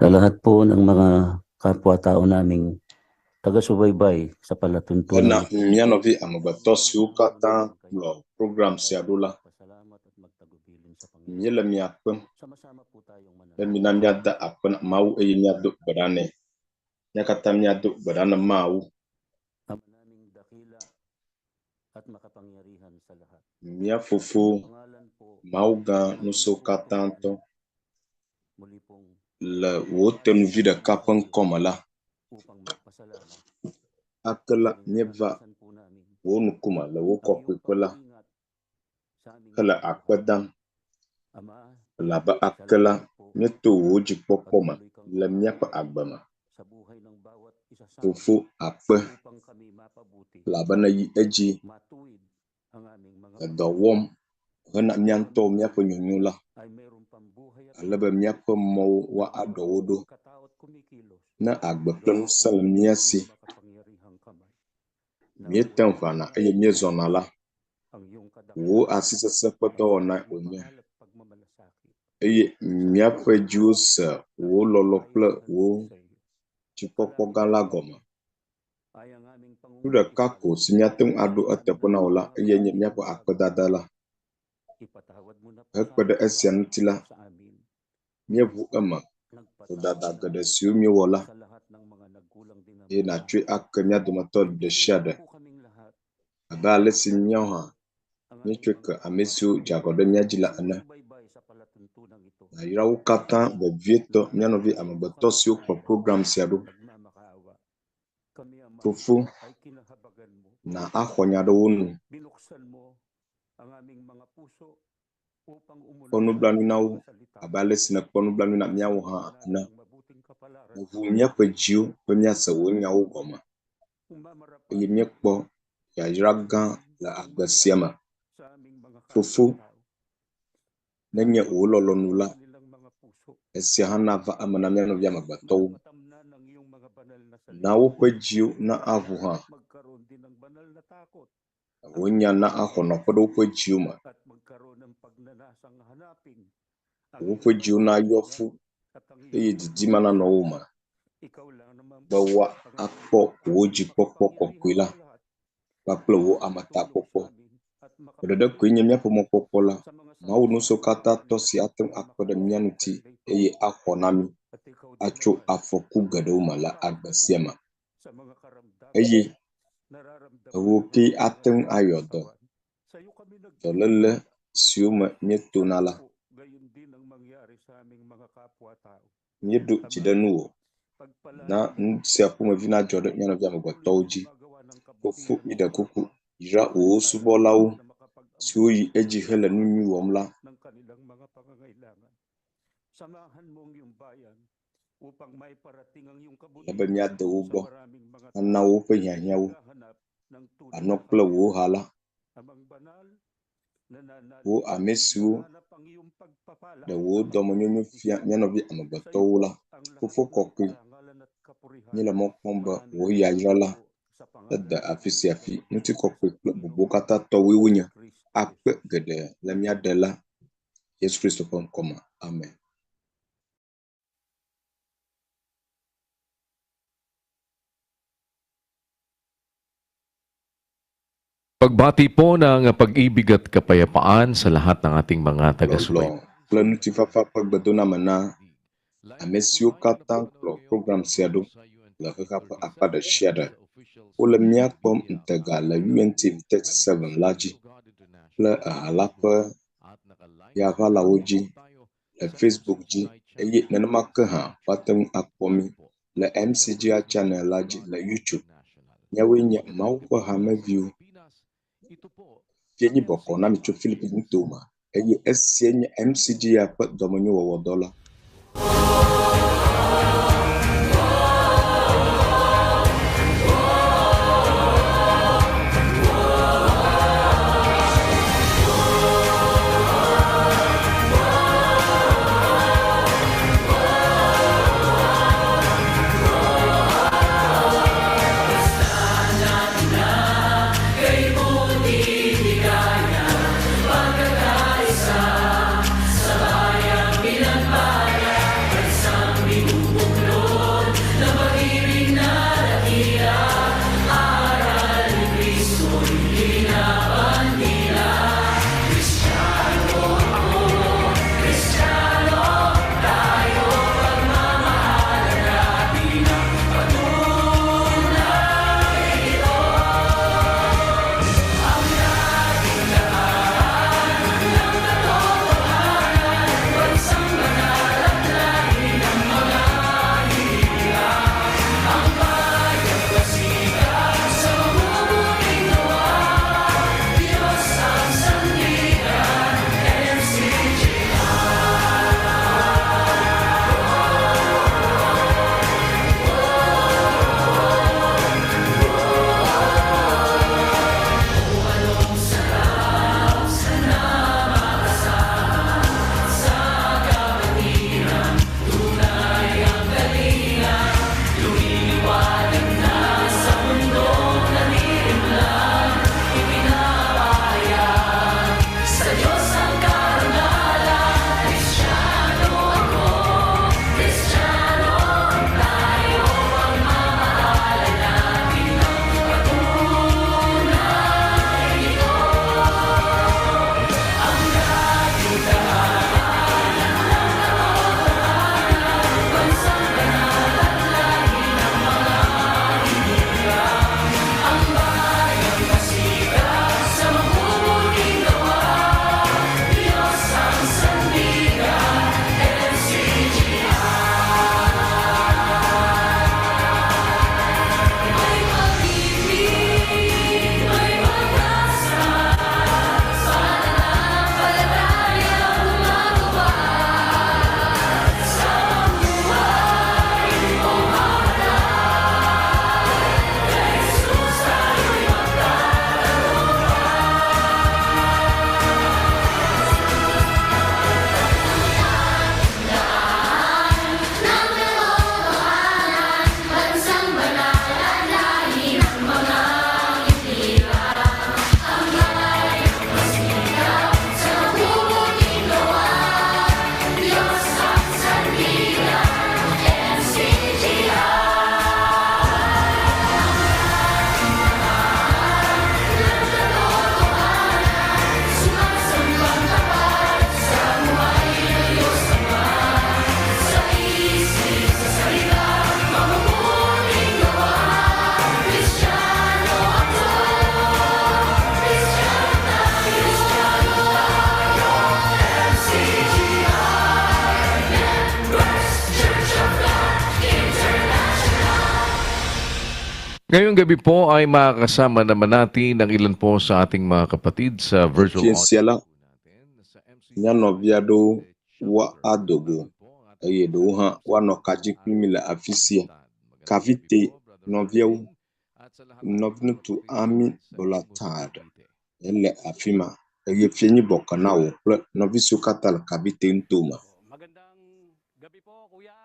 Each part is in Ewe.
Sa lahat po ng mga kapwa-tao naming taga-subaybay sa palatuntunan. Ena mía nɔvi amegbetɔ siwo katã kplɔ program sia ɖo la, Pasalamat at magtagubilin sa Panginoon. míele mia kpem Sama-sama po tayong be manalangin. mina míade akpe na Mawu eye míado gbe ɖa nɛ. Mía katã míado gbe ɖa na Mawu. Ama naming dakila at makapangyarihan sa lahat. Mía fofo Sa pangalan po Mawu gã ng iyong ŋusẽwo katã butong tɔ anak, muli pong le wò tenuvi ɖeka ƒe ŋkɔme la, upang magpasalamat. ake la míeva Inaasahan po namin wò ŋkume le wò ang iyong kɔkɔeƒe la pag-iingat sa aming hele mga akpe buhay. dam Ama, elabe ake la salamat po míeto wò dzikpɔkpɔ me patuloy kang le míaƒe kumikilos agbe me. sa buhay ng bawat isa sa Fofo amin akpe upang kami mapabuti, elabena yi edzi matuwid ang aming mga le dɔ wɔm hena mía ŋutɔwo Kami míaƒe nyonyo la ay mayroon pang buhay at ale be lakas míaƒe mɔwo woaɖɔ wo ɖo ang katao at kumikilos ne agbe kple gawa po ŋusẽ le ng mía iyong si makapangyarihang kamay. míete Naway ŋu ʋãna eye míezɔna la, ang iyong wò kadakilaan, asi sesẽ ƒe ang iyong dɔwɔnae wònye pagmamahal at pagmamalasakit eye sa míaƒe aming dziwo se wò laging lɔlɔ kple makaihalubilo wò sa iyo. dzikpɔkpɔ Dalangin gã la namin gɔme. ay ang aming Nu ɖeka ko pangungulpisan si míate ŋu sa aɖo lahat eteƒe ng na wò la mga eye nye míaƒe gagawin. akpedada la. Ipatawad mo na po sa Hekpe ɖe aming esia ŋuti la, bawat sa amin. míeʋu eme Nagpatawad vodada na geɖe rin siwo míewɔ la sa lahat ng mga nagkulang din eye naman sa nàtsɔe amin. ake mía dometɔ ɖe Linisin sia mo ɖe po kaming lahat abe ale si míawo hã ang aming míetsɔe mga ke ame siwo dze agɔ ɖe mía dzi la ene. sumusubaybay sa palatuntunang ito. Nàyra wo katã vevietɔ Lahat mía nɔvi po amegbetɔ kami siwo kplɔ Panginoon, program sia ɖo. nagmamakaawa. Kami Ama Fofo ay kinahabagan mo. na axɔ nya ɖe wo nu Binuksan mo Kpɔ nublanui na wo abe ale si nèkpɔ nublanui na míawo hã ene. Ʋu míaƒe dziwo be míase wò nyawo gɔme eye míekpɔ yayra gã le agbe sia me. Fofo, nenye wò lɔlɔ̃nu la, esia hã nava eme na mía nɔvi amegbetɔwo. Na woƒe dziwo na aʋu hã. Wò nya na axɔ nɔƒe ɖe woƒe dziwo me. Woƒe dziwo nayɔ fu eye didi ma nanɔ wo me be woakpɔ wò dzikpɔkpɔ kɔkɔe la kpakple wò ametakpɔkpɔ. Wò ɖeɖe koe nye míaƒe mɔkpɔkpɔ la, Mawu Ŋusẽkatãtɔ si ate ŋu akpe ɖe mía ŋuti eye axɔ na mí atso afɔku geɖewo me le agbe sia me. Eye ewò kee ate ŋu ayɔ dɔ dɔléle siwo me míetona la. Míeɖo dzi ɖe nuwò. Na nu sia ƒomevi nadzɔ ɖe mía nɔvi amegbetɔwo dzi. Fofo, míɖe kuku, yra wò subɔlawo siwo yi edzi hele nu nyui wɔm la. Ele be míade wo gbɔ ana woƒe hiahiãwo, anɔ kple wò ha la, wò ame siwo ɖe wò dɔmenyonyo fia mía nɔvi amegbetɔwo la. Fofo kɔkɔe, míele mɔ kpɔm be wò yayra la ede afi sia afi. Ŋutikɔkɔe kple bubuwo katã tɔwoe wonye. Akpe geɖe le mía Ɖela Yesu Kristo ƒe ŋkɔ me. Amen. Pagbati po ng pag-ibig at kapayapaan sa lahat ng ating mga Lɔlɔ̃ taga-subaybay. kple ŋutifafa ƒe gbedoname na ame siwo katã kplɔ program sia ɖo le xexea ƒe akpa ɖe sia ɖe. Wole mía kpɔm ŋutega le UNTV 37 la dzi kple eha la ƒe yaʋalawo dzi le Facebook dzi eye nenema ke hã woate ŋu akpɔ mí le MCGI channel la dzi le YouTube. Míawoe nye Mawu ƒe hameviwo. Fie nyi bɔkɔ na mi tso Philippines nutome eye esia nye MCGI ƒe dɔmenyowɔwɔdɔ la. Ngayong gabi po ay makakasama naman natin ang ilan po sa ating mga kapatid sa virtual Fiẽ sia la, audience po natin sa MCGI mía nɔvi aɖewo woado go eye ɖewo hã woanɔ ka dzi kpli mí le afi sia. Kavite nɔviawo, nɔviŋutsu Ami Bolatad ele afi ma eye fia nyi bɔkɔ na wò kple nɔvi siwo katã le Kavite ŋutome. Magandang gabi po, Kuya.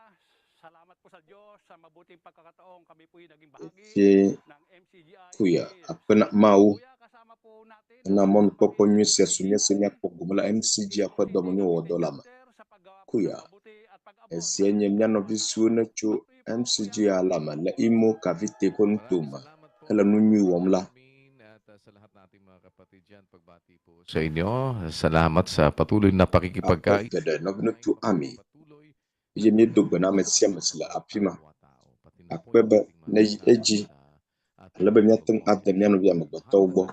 Salamat po sa Diyos sa mabuting pagkakataong kami po'y naging bahagi Fie ng MCGI. Kuya, akpe na Mawu Kuya, kasama po natin ena ang mɔnukpɔkpɔ kapatid nyui sa sia su mía si MCGI, míakpɔ gome le MCGI ƒe dɔmenyowɔwɔ la me. Chapter sa paggawa po ng Kuya, mabuti at pag-abot esia sa nye ating mía nɔvi kapwa-tao. siwo netso Patuloy po, Kuya, MCGI la me le Imo Kavite ƒe ŋutome Maraming salamat po, hele nu nyui wɔm la. Amin at sa lahat nating mga kapatid dyan, pagbati po sa inyo. Salamat sa patuloy na Akpe pakikipagkaisa. geɖe nɔviŋutsu Ami Patuloy eye míedo gbe na ame sia ame si le afi ma. Akpe be neyi edzi ale be míate ŋu ade mía nɔvi amegbetɔwo gbɔ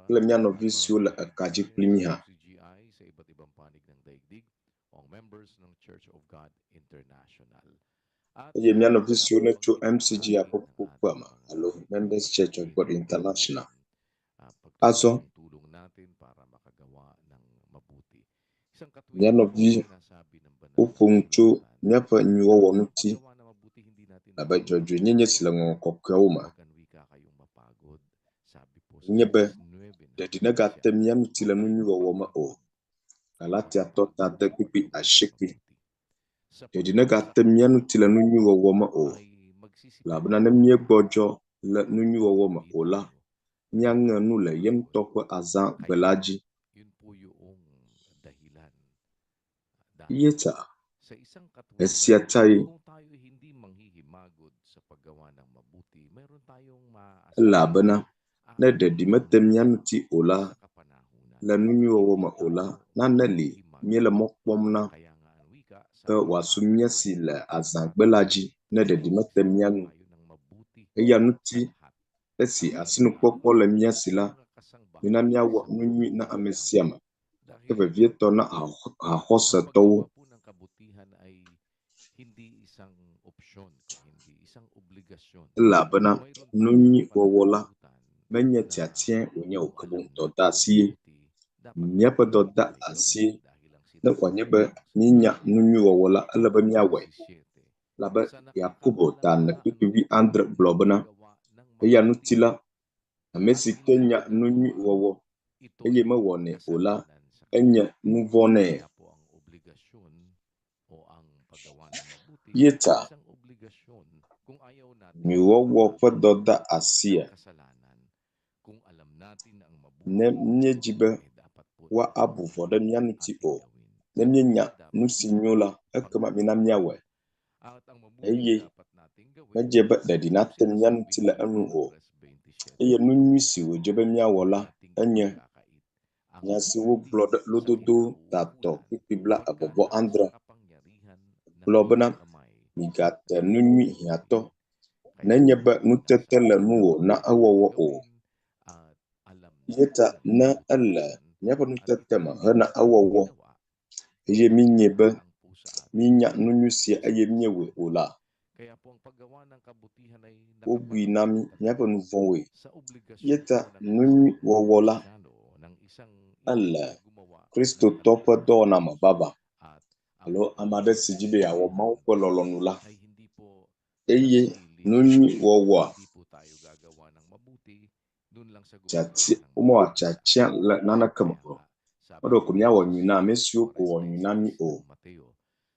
kple mía nɔvi siwo le eka dzi kpli mí hã. MCGI sa iba't ibang panig ng daigdig o ang members ng Church of God International. At Eye mía nɔvi sana siwo po netso banggitin MCGI natin ƒe ang ƒuƒoƒea ating me mga alo Members Church of God International. pagtuloy Azɔ ng tulong natin para makagawa ng mabuti. Isang mía katuwiran po nɔvi ang sinasabi ng banal na woƒo nu tso kasulatan. míaƒe nyuiwɔwɔ Ang ŋuti paggawa ng mabuti hindi natin abe gagawin dzɔdzɔenyenye si le Ŋɔŋlɔ Kɔkɔeawo me. Huwag ang wika kayong mapagod. Sabi po sa Nye be 6:9 ng ɖeɖi negate Efesya, mía ŋuti le huwag nu kayong nyui wɔwɔ me mapagod. o. Galatiatɔ Gawa ta ng ade kpukpui mabuti. asieke. Sa Ɖeɖi negate mía ŋuti le nu nyui wɔwɔ me o ay magsisipag elabena ne míegbɔdzɔ le nu nyui wɔwɔ me hindi o la, tayo míaŋe nu le ye ŋutɔ mapapagod. ƒe azãgbe Kaya la dzi. yun po yung dahilan. Ye Dahil ta sa isang esia katwiran, tae kung tayo hindi manghihimagod sa paggawa ng mabuti, mayroon tayong elabena maaasahan ne ɖeɖi mete mía ŋuti o la sa kapanahunan. le nu nyui wɔwɔ Hindi me o la, tayo nane li míele manghihimagod. mɔ kpɔm na Kaya nga ang wika sa be wòasu mía si le azãgbe la dzi ne ɖeɖi mete magsisikap mía ŋu. tayo ng mabuti Eya sa ŋuti lahat. esi Maging asinukpɔkpɔ tao le mía si o la, mga mina kasangbahay míawɔ sa nu nyui na ame MCGI. sia ame, ke Dahil vevietɔ na ang haxɔsetɔwo. paggawa po ng kabutihan ay hindi isang opsyon, hindi isang obligasyon. Elabena Mayroon nu tayong nyui wɔwɔ la pananagutan menye na tiatia wònye o kung ke boŋ alam natin dɔdeasi ye. ang mabuti, dapat Míaƒe natin ito'y dɔdeasie gawin dahil ang ne wòanye sinasabi be ng míenya salita nu nyui wɔwɔ la, ele be sa míawɔe. 17, Elabe sa Yakobo ta ene nakakaalam na ang kpukpui wuiadre mabuti gblɔ bena, paggawa ng eya mabuti ŋuti la, ame at si ke hindi nya nu nyui ginagawa, wɔwɔ eye ito'y mewɔnɛ o la, kasalanan sa enye kanya. nu vɔ̃ nɛ. Kaya po ang obligasyon o ang paggawa ng mabuti Ye ta isang obligasyon kung ayaw natin nyuiwɔwɔ ƒe magkaroon dɔdeasia ng kasalanan. Kung alam natin na ang ne mabuti, míedzi be eh dapat po woabu natin vɔ̃ ɖe mía ŋuti ating o. gawin. Ne míenya Hindi nu dapat si nyo la, ekema mina míawɔe. At ang mabuting Eye dapat nating gawin medze be ɖeɖi ay yung nate mía sinasabi ŋuti le ng enu Mateo o. 3:27 Eye nu nyui si wòdze be míawɔ ang la ating enye pagkakait. Ang nya si mabuti wogblɔ ɖe sa lododo tatɔ kinauukulan kpukpui bla pagka evɔ nasa adre kapangyarihan ng gblɔ bena iyong kamay migate na nu nyui iyong hiãtɔ gawin. Kaya nenye nga, be nasa nutete le atin nuwò ang na ewɔwɔ o. gawin at alam Ye natin ta na ne mabuti ele yan míaƒe at nutete ito'y me hena ating ewɔwɔ ginawa, eye míenyae be lang po sa atin míenya ang nu nyui sia eye míewɔe o la, Kaya po ang paggawa ng kabutihan ay wobui na mí nakapaloob talaga míaƒe nu vɔ̃woe. sa Ye obligasyon ta po ng nu isang nyui wɔwɔ la Kristiyano, ng isang ele ibig na gumawa ng Kristotɔ ƒe kanilang dɔwɔna me Diyos. vava At ang alo ame aɖe si dzi be yeawɔ kabutihan Mawu ƒe lɔlɔ̃nu la ay hindi po eye nanatili nu nyui wɔwɔa Hindi po tayo gagawa ng mabuti dun lang sa tiatia gumagawa ng womewɔ mabuti sa tiatia atin. le naneke me Kaya o. nga, sabi Meɖo sa ko míawɔ nyui na 6, ame siwo ko wɔ nyui na mí 46 o. ng Mateo,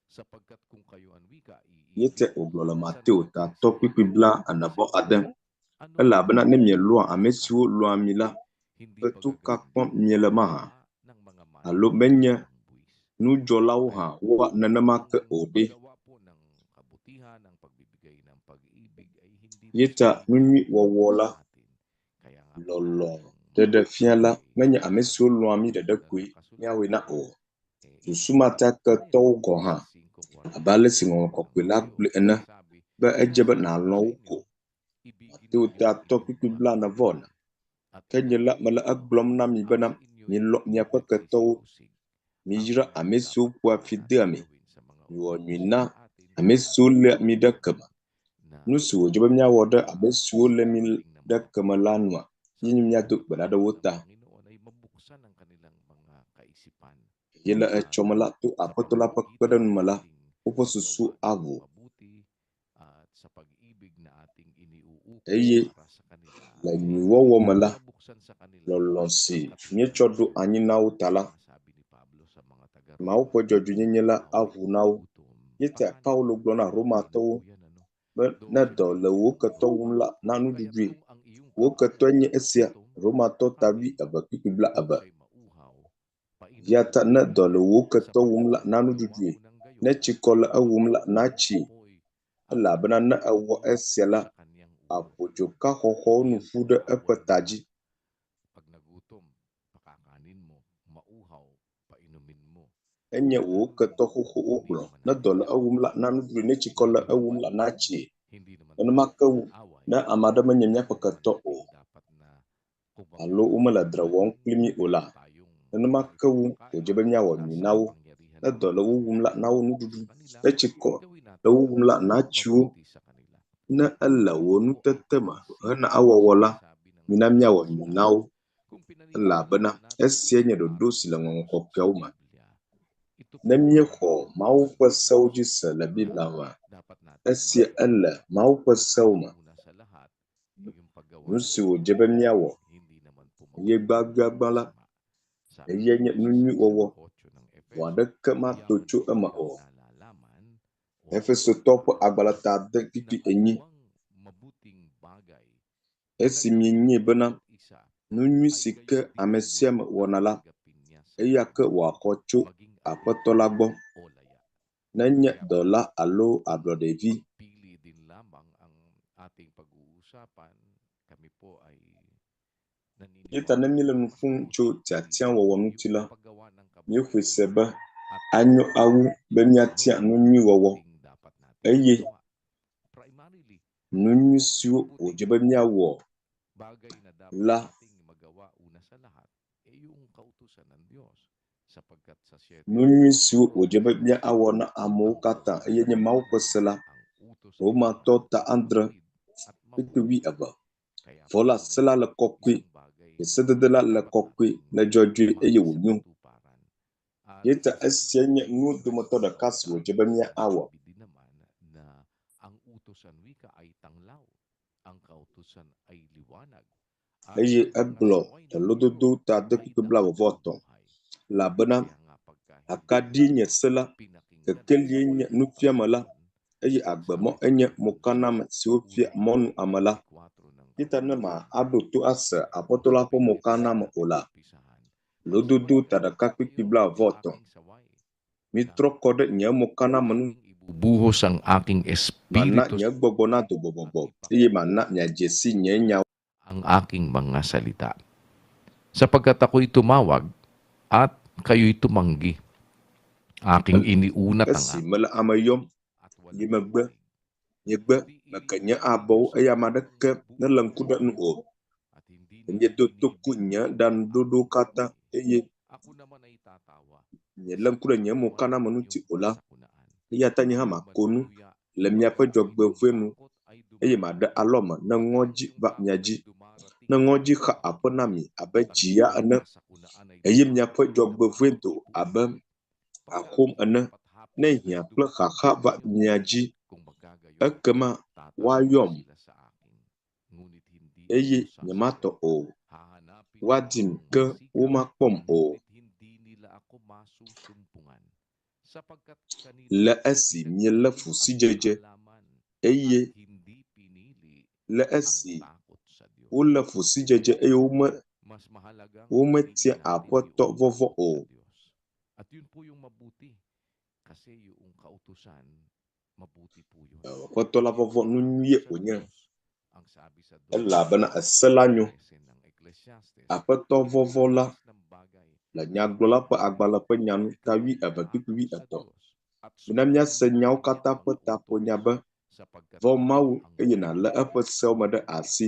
sapagkat kung kayo ang wika, Ye te iibig wògblɔ le sa Mateo tatɔ nagkakasala kpukpui bla ene sa vɔ ade. inyo, ano ang Elabena ne mielɔ̃a ame pagkakait siwo lɔ̃a mi la, Hindi ƒe ba tu ka gagayon kpɔm din ang miele mahã? ginagawa ng mga Alo mananakop menye ng buwis? nudzɔlawo Kaya hã woa nenema ang ke o ɖe. paggawa po ng kabutihan, ang pagbibigay ng pag-ibig ay hindi Ye po ta nu sarili nyui wɔwɔ sa la, atin. Kaya nga po lɔlɔ̃ ang ɖeɖe fia mabuti la ay menye ame siwo sabi lɔ̃a po mí sa ɖeɖe banal koe na míawɔe na kasulatan, o. eh Susu ma iibigin ta ke tayo tɔwo gɔ̃ sa hã abe ale si 5:46 Ŋɔŋlɔ ng Kɔkɔe la Mateo, gblɔe ene sinasabi, be edze be sinasabi ko nàlɔ̃ sa wo inyo, ko. ibigin Mateo ninyo ang tatɔ inyong kpukpui mga bla ene vɔ kalaban ene. at Ke nye la mele ibigin ninyo egblɔm na mi ang bena sa inyo'y milɔ̃ miaƒe ketɔwo, nagsisiusig. Ang miyra mga ame siwo dapat ƒoa po fi dea natin mi, gawin sa mga miwɔ nyui umuusig na sa atin ame siwo ay léa mi ɖe ibigin keme. Nu si wòdze be míawɔ ɖe ame siwo lé mí ɖe keme la nua ye nye míado gbe ɖa ɖe wo ta. Eye le etsɔme la, to Aƒetɔ la ƒe kpeɖeŋu me la, woƒe susu aʋu. Eye le nyuiwɔwɔ me la, lɔlɔ̃ si míetsɔ ɖo anyi na wo ta la, Mawu ƒe dzɔdzɔenyenye la aʋu na wo. Ye ta Paulo gblɔ na Romatɔwo be ne dɔ le wò ketɔ wum la, na nuɖuɖui. Wò ketɔe nye esia, Romatɔ ta wuieve kpukpui blaeve. Eya ta ne dɔ le wò ketɔ wum la, na nuɖuɖui. Ne tsikɔ le ewum la, na tsii. Elabena ne èwɔ esia la, àƒo dzoka xɔxɔwo nu ƒu ɖe eƒe ta dzi. Enye wò ketɔ xoxo wogblɔ. Ne dɔ le ewum la, na nuɖuɖui. Ne tsikɔ le ewum la, na tsii. Nenema ke ne ame aɖe menye míaƒe ketɔ o alo womele dzre wɔm kpli mí o la, nenema ke wu wòdze be míawɔ nyui na wo. Ne dɔ le wo wum la, na wo nuɖuɖu. Ne tsikɔ le wo wum la, na tsi wo. Ne ele wò nutete me hena ewɔwɔ la, mina míawɔ nyui na wo elabena esia nye ɖoɖo si le Ŋɔŋlɔ Kɔkɔeawo me. Ne míexɔ Mawu ƒe sewo dzi se le Biblia mea, esia ele Mawu ƒe sewo me. Nu si wòdze be míawɔ eye gbãgbiagbã la, eyae nye nu nyui wɔwɔ. Vɔ̃ aɖeke mato tso eme o. Efesotɔwo ƒe agbalẽ ta ade kpukpui enyi. Esi mienyae bena nu nyui si ke ame sia ame wɔna la, eya ke wòaxɔ tso Aƒetɔ la gbɔ, nenye dɔla alo ablɔɖevi. Eya ta ne míele nu ƒom tso tiatiawɔwɔ ŋuti la, míexɔe se be anyo awu be míatia nu nyui wɔwɔ eye nu nyui siwo wòdze be míawɔ la nu nyui siwo wòdze be míawɔ na amewo katã eye nye Mawu ƒe se la, Romatɔ ta adre kpukpui wuieve. Vɔ la, se la le kɔkɔe, sedede la le kɔkɔe, le dzɔdzɔe eye wònyo. Ye ta esia nye nu dometɔ ɖeka si wòdze be míawɔ. Eye egblɔ le lododo ta ade kpukpui blaeve-vɔ-etɔ̃ elabena akaɖie nye se la, kekelie nye nufiame la, eye agbemɔ enye mokaname si wofia mɔnu ame la. Ye ta ne màaɖo to ase Aƒetɔ la ƒe mokaname o la, lododo ta ɖeka kpukpui blaeve-vɔ-etɔ̃, Mitrɔ kɔ ɖe nye mokaname nu. Ibubuhos ang aking Mana espiritu nye gbɔgbɔ nado gbɔgbɔgbɔ, eye mana miadze si nye nyawo. ang aking mga salita. Sapagkat ako'y tumawag at kayo'y tumanggi. Aking iniunat ang Esi mele ame yɔm, at yi walang megbe, nakinig. miegbe, Kundi meke nye iniisip ninyo abɔwo sa eye ame inyong aɖeke nelé ŋku buhay ɖe enu o. at hindi ninyo Miedo toku iniibig nye ang ɖaŋuɖoɖowo aking katã buhay. eye Ako naman ay tatawa mielé ŋku ɖe nye sapagkat mokaname wala ŋuti inyong o la, kasakunaan. eya ta nye hã Gayunman mako nu luya le miaƒe sa inyong dzɔgbevɔ̃e nu takot ay eye maɖe dumarating. alɔme ne Sa ŋɔdzi inyong va takot mia ay dzi. dumarating Ne ang ŋɔdzi xa kasamaan. aƒe na mi abe At ang dziya inyong ene kasakunaan ay eye miaƒe dumarating na dzɔgbevɔ̃e parang do ipon. abe Pagka axom ang ene, lungkot at hapos ne ay hiã kple dumating xaxa sa va inyo, mia dzi, kung magkagayon, ekema tatawag woayɔm sila sa akin, ngunit hindi eye ako nyematɔ sasagot. o. Hahanapin nila Woadim akong ke masikap, womakpɔm o. ngunit hindi nila ako masusumpungan. Sapagkat kanilang Le esi mielé pinagsipin fu ang sidzedze kaalaman eye at hindi pinili le ang esi takot sa Diyos. wolé fu sidzedze eye wome Mas mahalagang wometia piliin natin Aƒetɔ yung vɔvɔ̃ takot sa o. Diyos. At yun po yung mabuti. Kasi yung kautusan, mabuti po yun. Aƒetɔ la Yung vɔvɔ̃ nu takot nyuie sa wònye Diyos, ang sabi sa 12 elabena ese la nyo. 13 ng Ecclesiastes, Aƒetɔ ito vɔvɔ̃ yung la lakas ng bagay le na nyagblɔla ƒe kailangan. agbalẽ ƒe nya nu ta Ikaw ay wuieve kpukpui takot sa wuietɔ̃. Diyos at Mina sundin míase mo ang nyawo kanyang katã ƒe mga taƒonya utos be, sapagkat vɔ̃ ito Mawu ang eye nàlé mabuting eƒe sewo me ɖe pagpipilian. asi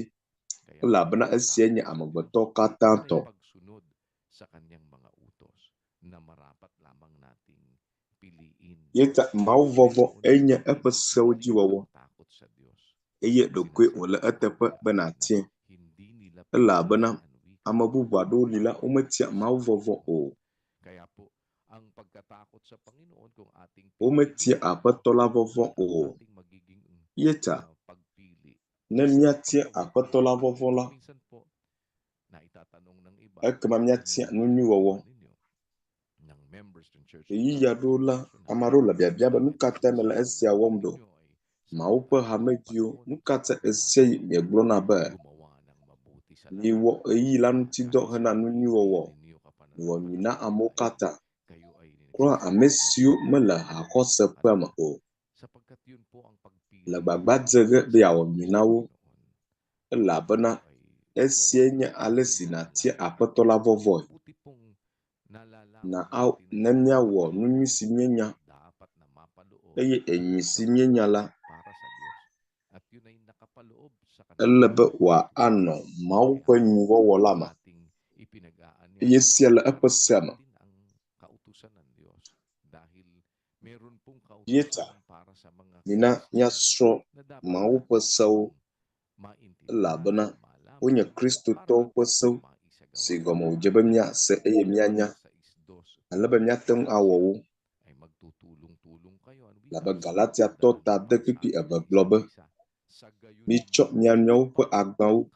Kaya elabena po yung esia nye takot sa Diyos amegbetɔwo katã yun ay tɔ. pagsunod sa kanyang mga utos na marapat lamang nating piliin. Ye ta Mawu Pero vɔvɔ̃ una enye sa eƒe lahat, sewo dzi piliin wɔwɔ. ang takot sa Diyos. eye ɖekoe wòle eteƒe be nàtiae elabena ame bubu aɖewo li la wometia mawuvɔvɔ̃ o. Wometia Aƒetɔ la vɔvɔ̃ o. Eya ta ne míatia Aƒetɔ la vɔvɔ̃ la, ekema míatia nu nyui wɔwɔ. Ɣeyiɣi aɖewo la, ame aɖewo le biabia be nu ka tae mele esia wɔm ɖo? Mawu ƒe hameviwo, nu ka ta ɣesiaɣi miegblɔna be miwɔ ɣeyiɣi la ŋuti dɔ hena nu nyui wɔwɔ? Miwɔ nyui na amewo katã, kura ame siwo mele haxɔseƒea me o. Le gbagba dze ge be yeawɔ nyui na wo elabena esiae nye ale si nàtia Aƒetɔ la vɔvɔ̃e. Na ao ne míawɔ nu nyui si míenya eye enyui si míenya la, ele be wòanɔ Mawu ƒe nyuiwɔwɔ la me eye esia le eƒe sea me. Ye ta mina míasrɔ̃ Mawu ƒe sewo elabena wonye Kristotɔwo ƒe sewo si gɔme wòdze be míase eye míanya ale be míate ŋu awɔ wo. Labe Galatiatɔ ta ade kpukpui eve gblɔ be, Mitsɔ mia nɔewo ƒe agbawo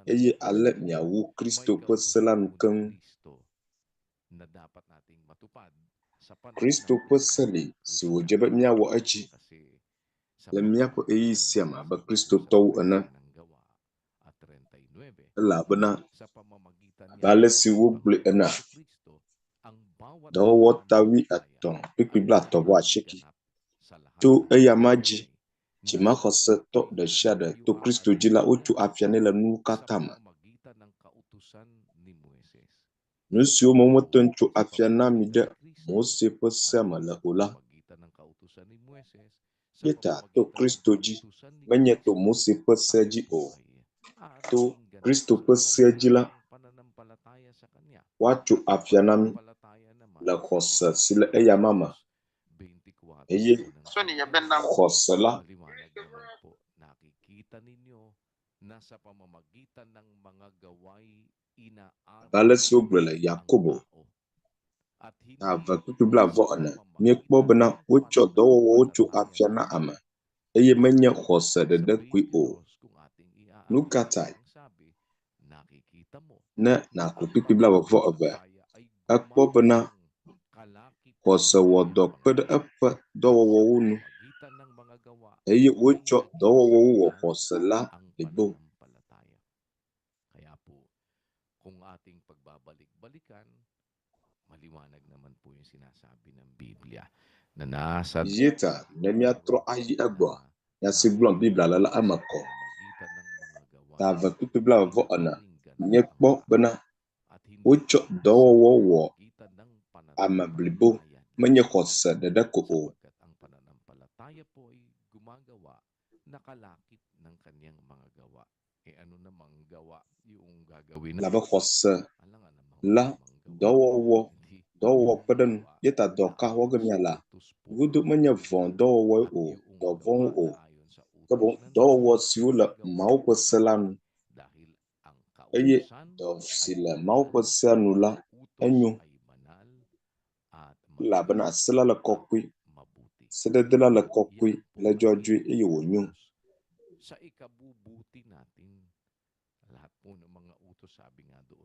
eye ale miawu Kristo ƒe se la nu keŋ. Kristo ƒe se li si wòdze be míawɔ edzi le míaƒe ɣeyiɣi sia me abe Kristotɔwo ene. Elabena abe ale si wogblɔe enea, dɔwɔwɔ ta wuietɔ̃ kpukpui blaetɔ̃ vɔ asieke to eyama dzi dzimaxɔsetɔ ɖe sia ɖe to Kristo dzi la, wotso afia nɛ le nuwo katã me. Nu siwo me womete ŋu tso afia na mi ɖe Mose ƒe sea me le o la, míeta to Kristo dzi, menye to Mose ƒe sea dzi o. To Kristo ƒe sea dzi la, woatso afia na mí le xɔse si le eyama me, eye xɔse la Abe ale si wogblɔe le Yakobo ta eve kpukpui blaeve ene, míekpɔ bena wotsɔ dɔwɔwɔwo tso afia na ame eye menye xɔse ɖeɖe koe o. Nu ka tae? Ne nàxlẽ kpukpui blaeve vɔ evea, èkpɔ bena xɔse wɔ dɔ kpe ɖe eƒe dɔwɔwɔwo ŋu eye wotsɔ dɔwɔwɔwo wɔ xɔse la blibo. Kung ating pagbabalik-balikan, maliwanag naman po yung sinasabi ng Biblia na nasa Ye ta ne míatrɔ ayi egbɔa, nya si gblɔm Biblia le la eme kɔ. Ta eve kpukpui blaeve vɔ ene, míekpɔ bena wotsɔ dɔwɔwɔ wɔ ame blibo, menye xɔse ɖeɖe ko o. Elabe xɔse la dɔwɔwɔ dɔwɔwɔ kpe ɖe enu ye ta dɔ ka wɔ ge míala? Godo menye vɔ̃ dɔwɔwɔe o, dɔ vɔ̃wo o, ke boŋ dɔwɔwɔ siwo le Mawu ƒe se la nu. Eye dɔ si le Mawu ƒe sea nu la enyo elabena se la le kɔkɔe, sedede la le kɔkɔe, le dzɔdzɔe eye wònyo.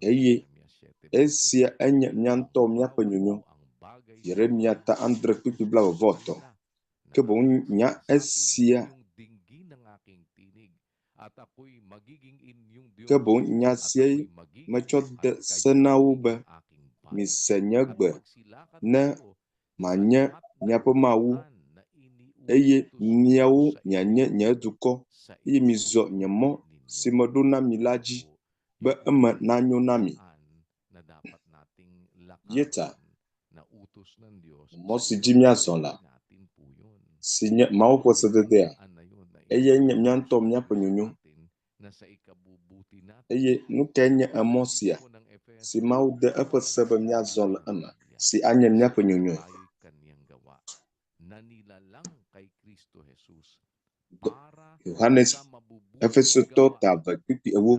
Eye esia enye mía ŋutɔ míaƒe nyonyo. Yeremya ta adre kpukpui blaeve vɔ etɔ̃. Ke boŋ nya esia Ke boŋ nya siae metsɔ de se na wo be, Mise nye gbe, ne manye miaƒe Mawu, eye miawo mianye nye dukɔ, eye mizɔ nye mɔ si meɖo na mi la dzi, be eme nanyo na mi. Ye ta mɔ si dzi míazɔ la, si nye Mawu ƒe sededea, eyae nye mía ŋutɔ míaƒe nyonyo. Eye nu kae nye emɔ sia si Mawu de eƒe se be míazɔ le eme, si anye míaƒe nyonyo? Yohanes Efesotɔ ta eve kpukpui ewo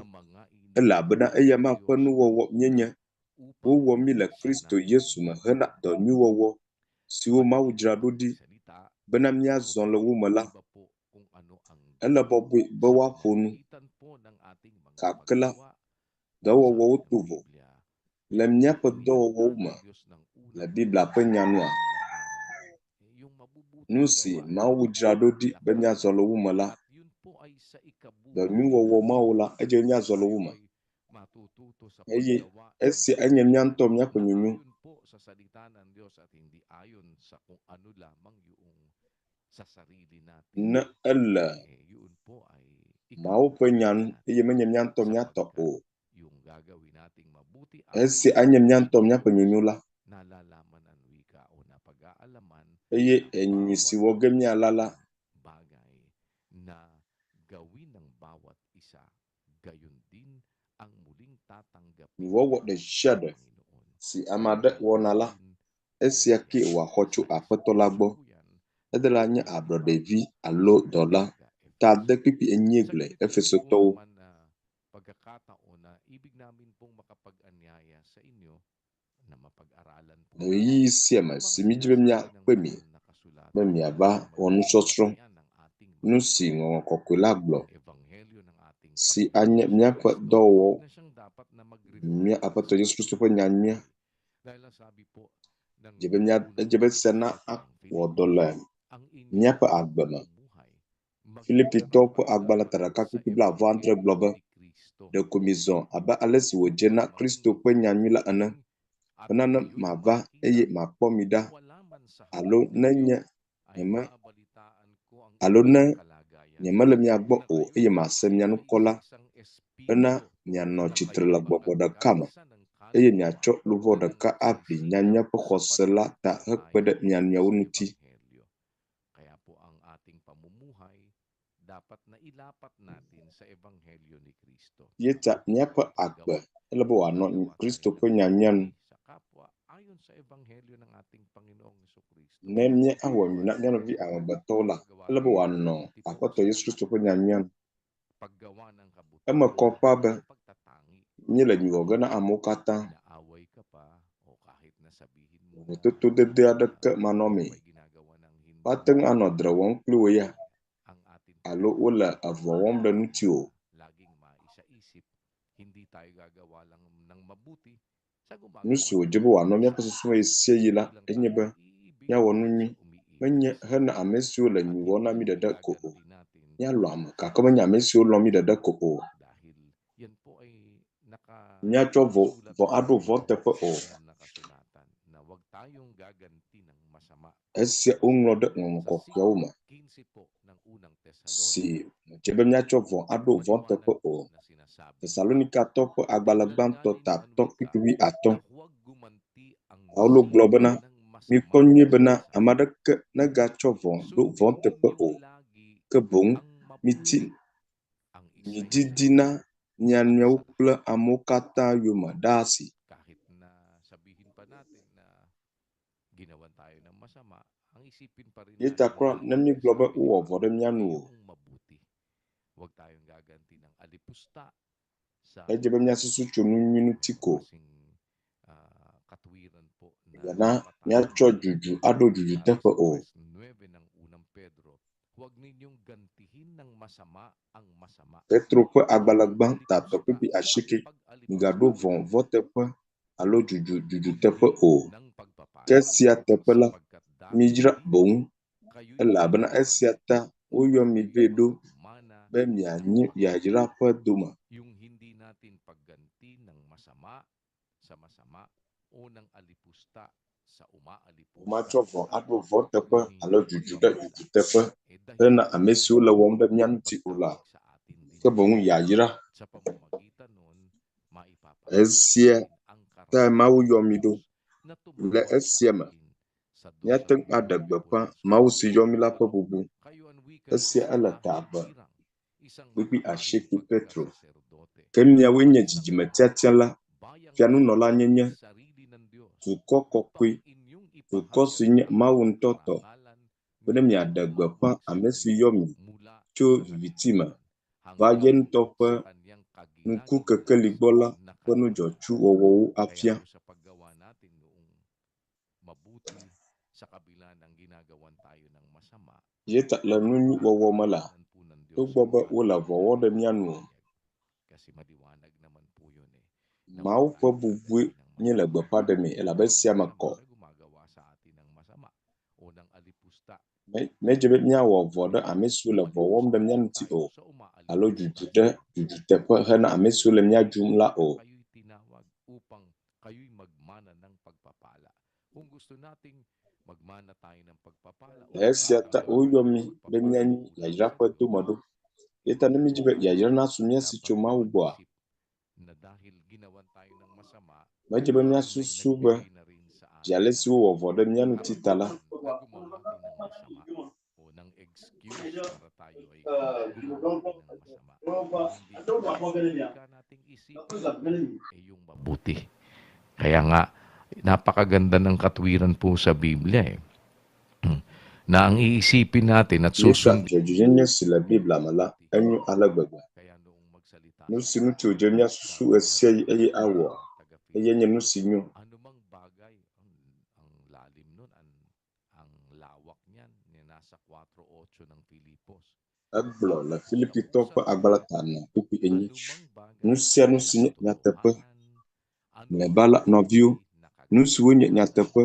elabena eyama ƒe nuwɔwɔ míenye. Wowɔ mí le Kristo Yesu me hena dɔ nyui wɔwɔ siwo Mawu dzra ɖo ɖi bena míazɔ le wo me la. Ele bɔbɔe be woaƒo nu, gake la, dɔwɔwɔwo to vo. Le míaƒe dɔwɔwɔwo me le Biblia ƒe nya nua, nu si Mawu dzra ɖo ɖi be míazɔ le wo me la, dɔ nyui wɔwɔ mawo la, edze be míazɔ le wo me. Eye esia enye mía ŋutɔ míaƒe nyonyo. Ne ele Mawu ƒe nya nu eye menye mía ŋutɔ mía tɔ o, esia anye mía ŋutɔ míaƒe nyonyo la. Eye enyui si wɔ ge míala la, Nyuiwɔwɔ ɖe sia ɖe si ame aɖe wɔna la, esia kee wòaxɔ tso Aƒetɔ la gbɔ. Edela nye ablɔɖevi alo dɔla. Ta ade kpukpui enyie gblɔe Efesotɔwo. Le ɣeyiɣi sia me si mídi be míakpe mi be miava wɔ nusɔsrɔ̃, nu si Ŋɔŋlɔ Kɔkɔe la gblɔ, si anye míaƒe dɔwɔwɔ, mía Aƒetɔ Yesu Kristo ƒe nya nyuia, dze be mía, edze be esia na awɔ dɔ le míaƒe agbe me. Filipitɔwo ƒe agbalẽ ta ɖeka kpukpui blaeve-vɔ-adre gblɔ be, Ɖeko mizɔ abe ale si wòdze na Kristo ƒe nya nyui la ene, bena ne mava eye makpɔ mi ɖa, alo ne nye nyeme, alo ne nyemele mia gbɔ o eye mase mia ŋkɔ la, bena mianɔ tsitre le gbɔgbɔ ɖeka me, eye miatsɔ luʋɔ ɖeka aʋli nyanyuia ƒe xɔse la ta hekpe ɖe mia nɔewo ŋuti. Kaya po ang ating pamumuhay dapat na ilapat natin sa ebanghelyo ni Kristo. Ye ta míaƒe agbe ele be wòanɔ Kristo ƒe nyanyuia nu. Sa kapwa ayon sa ebanghelyo ng ating Panginoong Hesukristo. Ne míawɔ nyui na mía nɔvi amegbetɔwo la, ele be wòanɔ Aƒetɔ Yesu Kristo ƒe nyanyuia nu. Paggawa ng Eme kabutihan kɔ ƒãa be walang pagtatangi. míele nyui wɔ ge na amewo katã. Inaaway ka pa o kahit na sabihin mo na Vovototo dede aɖeke manɔmee. ikaw ay ginagawa ng hindi Woate ŋu anɔ dzre wɔm kpli wò ya ang atin alo wole evɔ wɔm ɖe ŋutiwò o. laging maisaisip, hindi tayo gagawa lang ng mabuti sa Nu gumagawa si ng wòdze be wòanɔ masama. míaƒe susu me ɣesiaɣi la Hindi lang enye tayo be iibig míawɔ nu nyui. sa umiibig Menye sa hena ame siwo le atin. At nyui wɔm na hindi mí yung ɖeɖe ko o. igaganti natin Míalɔ̃ ame gake menye ame siwo lɔ̃ mí ɖeɖe ko o. dahil yan po ay Míatsɔ vɔ nakasulat vɔ po aɖo sa vɔ teƒe o. banal na kasulatan na huwag tayong gaganti ng masama Esia sa woŋlɔ masama. ɖe Ŋɔŋlɔ Sa Kɔkɔeawo me 5:15 po ng unang si Tesalonica, medze be míatsɔ vɔ aɖo vɔ maliwanag teƒe po o. na sinasabi Tesalonikatɔwo ƒe agbalẽ Tingnan nga gbãtɔ ninyo ta ang atɔ̃ wika kpukpui wuiatɔ̃. na huwag gumanti ang Paulo gblɔ masigla bena, ng Mikpɔ masama nyuie sa bena ame masama. aɖeke negatsɔ vɔ̃ ɖo vɔ̃ Sundin teƒe ninyo o, lagi ke boŋ ang miti mabuti, ang isa'y nyuididi isa na mia at nɔewo sa kple lahat. amewo katã yome ɖaasi. Kahit na sabihin pa natin na ginawan tayo ng masama, ang isipin pa rin Ye ta natin kura lagi, ne míegblɔ be sabi ni wowɔ vɔ̃ ɖe Pablo, mía nu o. iyong mabuti. Huwag tayong gaganti ng alipusta sa Edze be míasusu tso nu nyui ŋuti meron ko. kasing ah, katwiran po na Migana napatawag míatsɔ dzudzu aɖo dzudzu sabi teƒe sa o. 3:9 ng unang Pedro, huwag ninyong gantihin ng masama ang masama. Petro ƒe Hindi agbalẽ gbãtɔ alipusta kpukpui ang asieke, migaɖo pag-alipusta, vɔ̃ vɔ̃ teƒe alo dzudzu dzudzu teƒe kundi o. ng Ke pagpapala. esia teƒe la, Sapagkat dahil midzra dito, boŋ kayo'y elabena tinawag esia ta upang woyɔ mi kayo'y vɛ ɖo magmana be ng mianyi yayra mabuti. ƒe dome. Yung hindi natin pagganti ng masama sa masama o ng alipusta sa umaalipusta. Womatsɔ vɔ̃ aɖo vɔ̃ teƒe Kundi alo ng dzudzu ɖe pagpapala. dzudzu teƒe Eh hena dahilan ame yun siwo le wɔm ɖe ng mía ŋuti o la, pagtawag sa atin din ke ng boŋ Diyos. yayra. Sa pamamagitan nun, maipapahayag Esia natin ang tae karangalan Mawu ng yɔ mi ɖo. Diyos na Le tumawag sa esia me, atin sa míate ŋu aɖe 2:9 po gbeƒã ng Mawu sulat si ng yɔ mí la ƒe Pedro. bubu. Kayo ang wika ng Esia isang ele ta lahing ave hinirang, isang kpukpui maharing asieke Petro. pagkasaserdote, Ke miawoe at nye isang dzidzime tiatia la, bayang fianunɔla nyenye, sarili ng Diyos dukɔ kɔkɔe, upang inyong dukɔ ipahayag si nye ang Mawu ŋutɔ tɔ, karangalan be ne ng miaɖe gbeƒã tumawag sa ame si inyo yɔ mi mula tso viviti me va ye ŋutɔ ƒe ŋkukekeligbɔ la ƒe nu dzɔtsu wɔwɔwo afia. Ye ta le nu nyui wɔwɔ me la, togbɔ be wole vɔ̃ wɔm ɖe mía nu o, Mawu ƒe bubue míele gbeƒã ɖemee elabe esia me kɔ. Medze be míawɔ vɔ̃ ɖe ame siwo le vɔ̃ wɔm ɖe mía ŋuti o, alo dzudzu ɖe dzudzuteƒe hena ame siwo le mía dzum la o. Le esia ta woyɔ mí be míanyi yayra ƒe dome ɖo. Eya ta ne míedi be yayra nasu mía si tso Mawu gbɔa, medze be míasusu be zi ale si wowɔ vɔ̃ ɖe mía ŋuti ta la, Mabuti. Kaya nga, napakaganda ng katwiran po sa Biblia eh. Na ang iisipin natin at Ye ta susundin. dzɔdzɔenyenye si le Biblia me la, enyo ale gbegbe. Kaya noong magsalita Nu si si ŋuti Pedro wòdze míasusu sa ɣesiaɣi eye mga awɔa, eyae nye nu si nyo. Anumang bagay, ang, ang lalim nun, ang, ang lawak niyan, ni nasa 4.8 ng Filipos. Egblɔ le Ang Filipitɔwo ƒe usap-usapan, agbalẽ ta ene kpukpui enyi. anumang bagay Nu sia nu na si nye nyateƒe, katotohanan, mlɔeba anumang la, nɔviwo, bagay na nu siwo nye kagalang-galang, nyateƒe,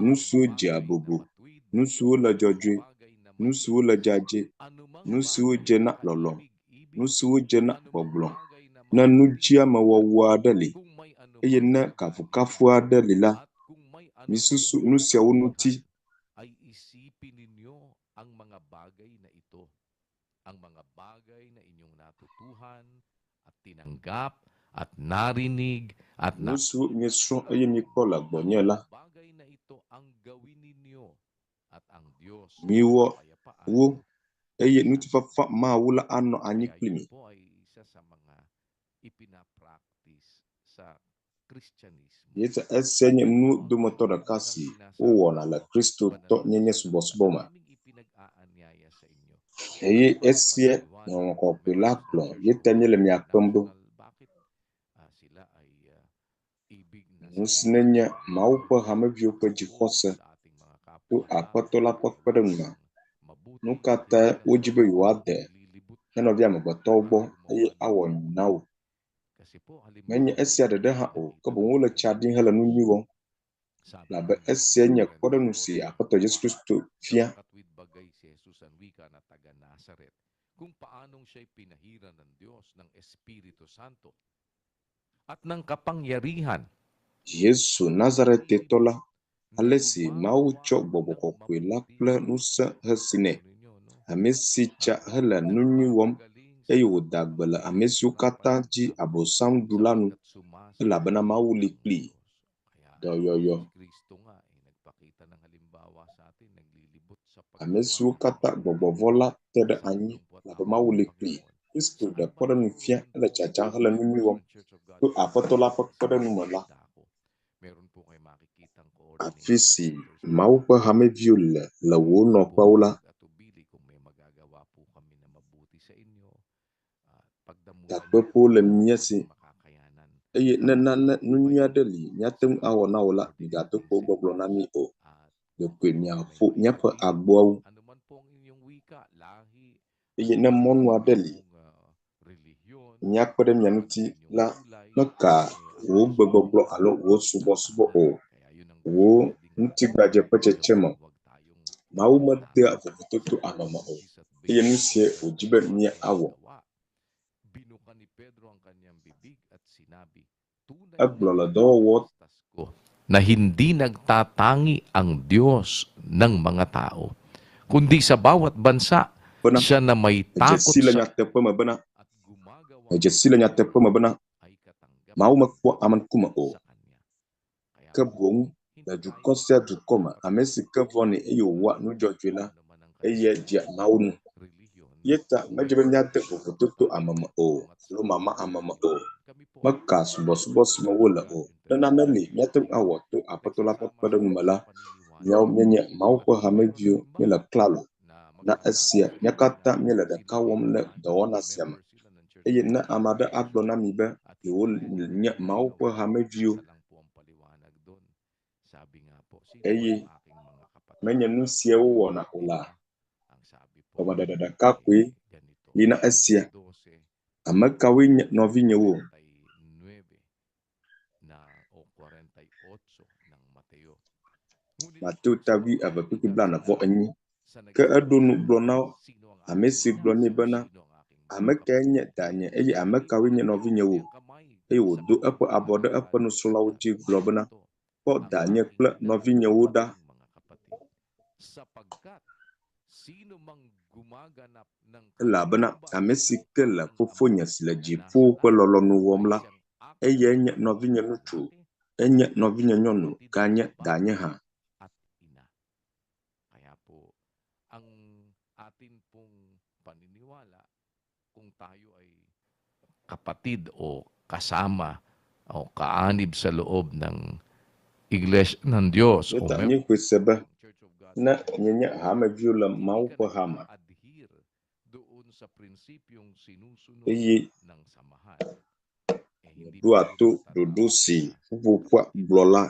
nu anumang siwo dzea bagay na bubu, matuwid, nu siwo le anumang dzɔdzɔe, bagay na nu siwo le malinis, dzadzɛ, anumang nu siwo bagay dze na na lɔlɔ̃, kaibig-ibig, nu siwo dze na anumang gbɔgblɔ, bagay na ne mabuting nudziamewɔwɔ kabutihan, aɖe li kung may eye anumang ne kafukafu aɖe kagalakan li la, at kung may anumang misusu nu siawo ŋuti. kabutihan, ay isipin ninyo ang mga bagay na ito. Ang mga bagay na inyong natutuhan at tinanggap at narinig at Nu siwo miesrɔ̃ eye miekpɔ le Ang gbɔnye mga la, bagay na ito ang gawin ninyo at ang Diyos ng miwɔ kapayapaan wo ay eye nasa ŋutifafa inyo. Mawu la anɔ anyi Kaya kpli yun mi. po ay isa sa mga ipinapractice sa Kristyanismo. Ye ta esia nye nu Pero ang dometɔ ɖeka talagang si sinasabi wowɔna ng le Kristotɔnyenye pananampalataya subɔsubɔ na me. aming ipinag-aanyaya sa inyo. Eye Anumang esia ipaliwanag Ŋɔŋlɔ ng Kɔkɔe la members ng gblɔ Church ye of ta God míele mia kpem ɖo. International, bakit sila ay ibig na Nu si sabihin nenye ng Mawu ƒe Panginoon hameviwo ƒe tungkol dzixɔse sa ating mga to kapwa Aƒetɔ la ƒe tao kpeɖeŋu me. ng Nu mabuti ka at tae hindi na wodzi be tayo yewoade naglilibot mía nɔvi amegbetɔwo para gbɔ eye gumawa ng awɔ nyui mabuti. na wo? Kasi po, Menye halimbawa esia yung ɖeɖe hã o, ke nakita boŋ po wole ni tsa ɖim hele nu nyui Jesus. wɔm Sabi elabe nga ni esia nye Tito kpɔɖeŋu si 34, Aƒetɔ Yesu Kristo sa fia. makatwid bagay si Jesus ang wika na taga Nazaret, kung paanong siya'y pinahiran ng Diyos ng Espiritu Santo at ng kapangyarihan Yesu Nazaretetɔ la, naglilibot na ale si Mawu gumagawa tsɔ Gbɔgbɔ ng Kɔkɔe la mabuti. kple ŋusẽ hesi nɛ, Tingnan po ninyo, no? ame si tsa At hele nu nyui wɔm nagpapagaling sa eye mga wòda gbe le ame siwo katã nahihirapan ng dzi tao Abosam ɖu la nu sapagkat sumasa elabena kanya Mawu li ang kplii. Diyos. Kaya Dɔyɔyɔ. si Kristo nga ay nagpakita ng halimbawa sa atin, naglilibot sa Ame paggawa siwo ng katã mabuti. gbɔgbɔ vɔ̃ la te ɖe Sa anyi 38 elabe awa Mawu ng li kplii. Panginoon. Kristo ɖe Saan man kpɔɖeŋu fia naroroon hele po tsatsam ang hele nu nyui wɔm First Church of God to Aƒetɔ la ƒe International sa kpeɖeŋu me anumang la. dako, meron po kayo makikitang Afi coordination si centers po Mawu ƒe namin. hameviwo le le wò Huwag po nɔƒewo kayong la, mag-atubili kung may magagawa po kami na mabuti sa inyo. At pagdamutan niyo po takpekpewo le kami ng mía aming si makakayanan. eye ne Kami po nane nu ay nyui aɖe li míate ŋu sa awɔ na wò la, migado coordinating kpo gbɔgblɔ na centers mí o. at Ɖekoe kung may miaƒo míaƒe maitawid, agboawo anuman po ang inyong wika, lahi, eye ne anuman ang mɔnu aɖe li inyong relihiyon, míakpe ɖe mia anuman ang ŋuti inyong la, kulay, meka eh, wò ang gusto gbegbɔgblɔ namin alo wò subɔsubɔ sana. o, Kaya yun ang wò gusto ding ŋutigbadze ƒe tsetseme. gawin. Huwag tayong Mawu medea matakot vovototo sa ame me o bugis at eye nu base sie sapagkat wòdi be may mía awɔ. magawa. Binuka ni Pedro ang kanyang bibig at sinabi, Tunay Egblɔ ngang le dɔwɔwɔ iniligtas ko na hindi nagtatangi ang Diyos ng mga tao, kundi sa bawat bansa, bena siya na may edze takot si le sa nyateƒe me bena at gumagawa edze ng si le nyateƒe me bena ay katanggap Mawu mekpɔa ame ŋkume o sa kanya. Kaya ke po, boŋ hindi le tayo dukɔ sia dukɔ me ame si ke vɔ̃nɛ eye wòwɔa nu dzɔdzɔe la ano man ang eye kanilang dzea Mawu nu. relihiyon Ye ta o medze be may míade sa vovototo ating ame me o mga alo mama ame me o. Kami po ay Meka subɔsubɔ Church si me of wole God o. Ne nane li International míate ŋu awɔ Kaya to Aƒetɔ la ƒe nagsasama kpeɖeŋu me sila la, sa paniniwala míawo míenye Mawu at ƒe meron hameviwo ng iba míele klalo na Na esia, mía katã míele ɖeka wɔm le dɔwɔna sia me. Eye ne ame aɖe agblɔ na mi be yewonye Mawu ƒe hameviwo eye menye nu sia wowɔna o la, gɔmeɖeɖe ɖeka koe li na esia. Ame kawoe nye nɔvinyewo? Mateo ta wuieve kpukpui blaene-vɔ-enyi. Ke eɖo nu gblɔ na ame si gblɔ nɛ bena, Ame kae nye danye eye ame kawoe nye nɔvinyewo? Eye wòdo eƒe abɔ ɖe eƒe nusrɔ̃lawo dzi gblɔ bena, Kpɔ danye kple nɔvinyewo ɖa. Elabena ame si ke le Fofonye si le dziƒo ƒe lɔlɔ̃nu wɔm la, eyae nye nɔvinye ŋutsu, enye nɔvinye nyɔnu, ganye danye hã. Kapatid o kasama o kaanib sa loob ng Iglesia ng Diyos o Eyata member míexɔe se be ng Church of God ne míenye hameviwo le hindi Mawu ka ƒe hame nag-a-adhere doon sa prinsipyong sinusunod eye ng samahan, eh hindi míeɖoa po to yun ɖoɖo matatawag si na ƒuƒoƒoa kapatid. gblɔ la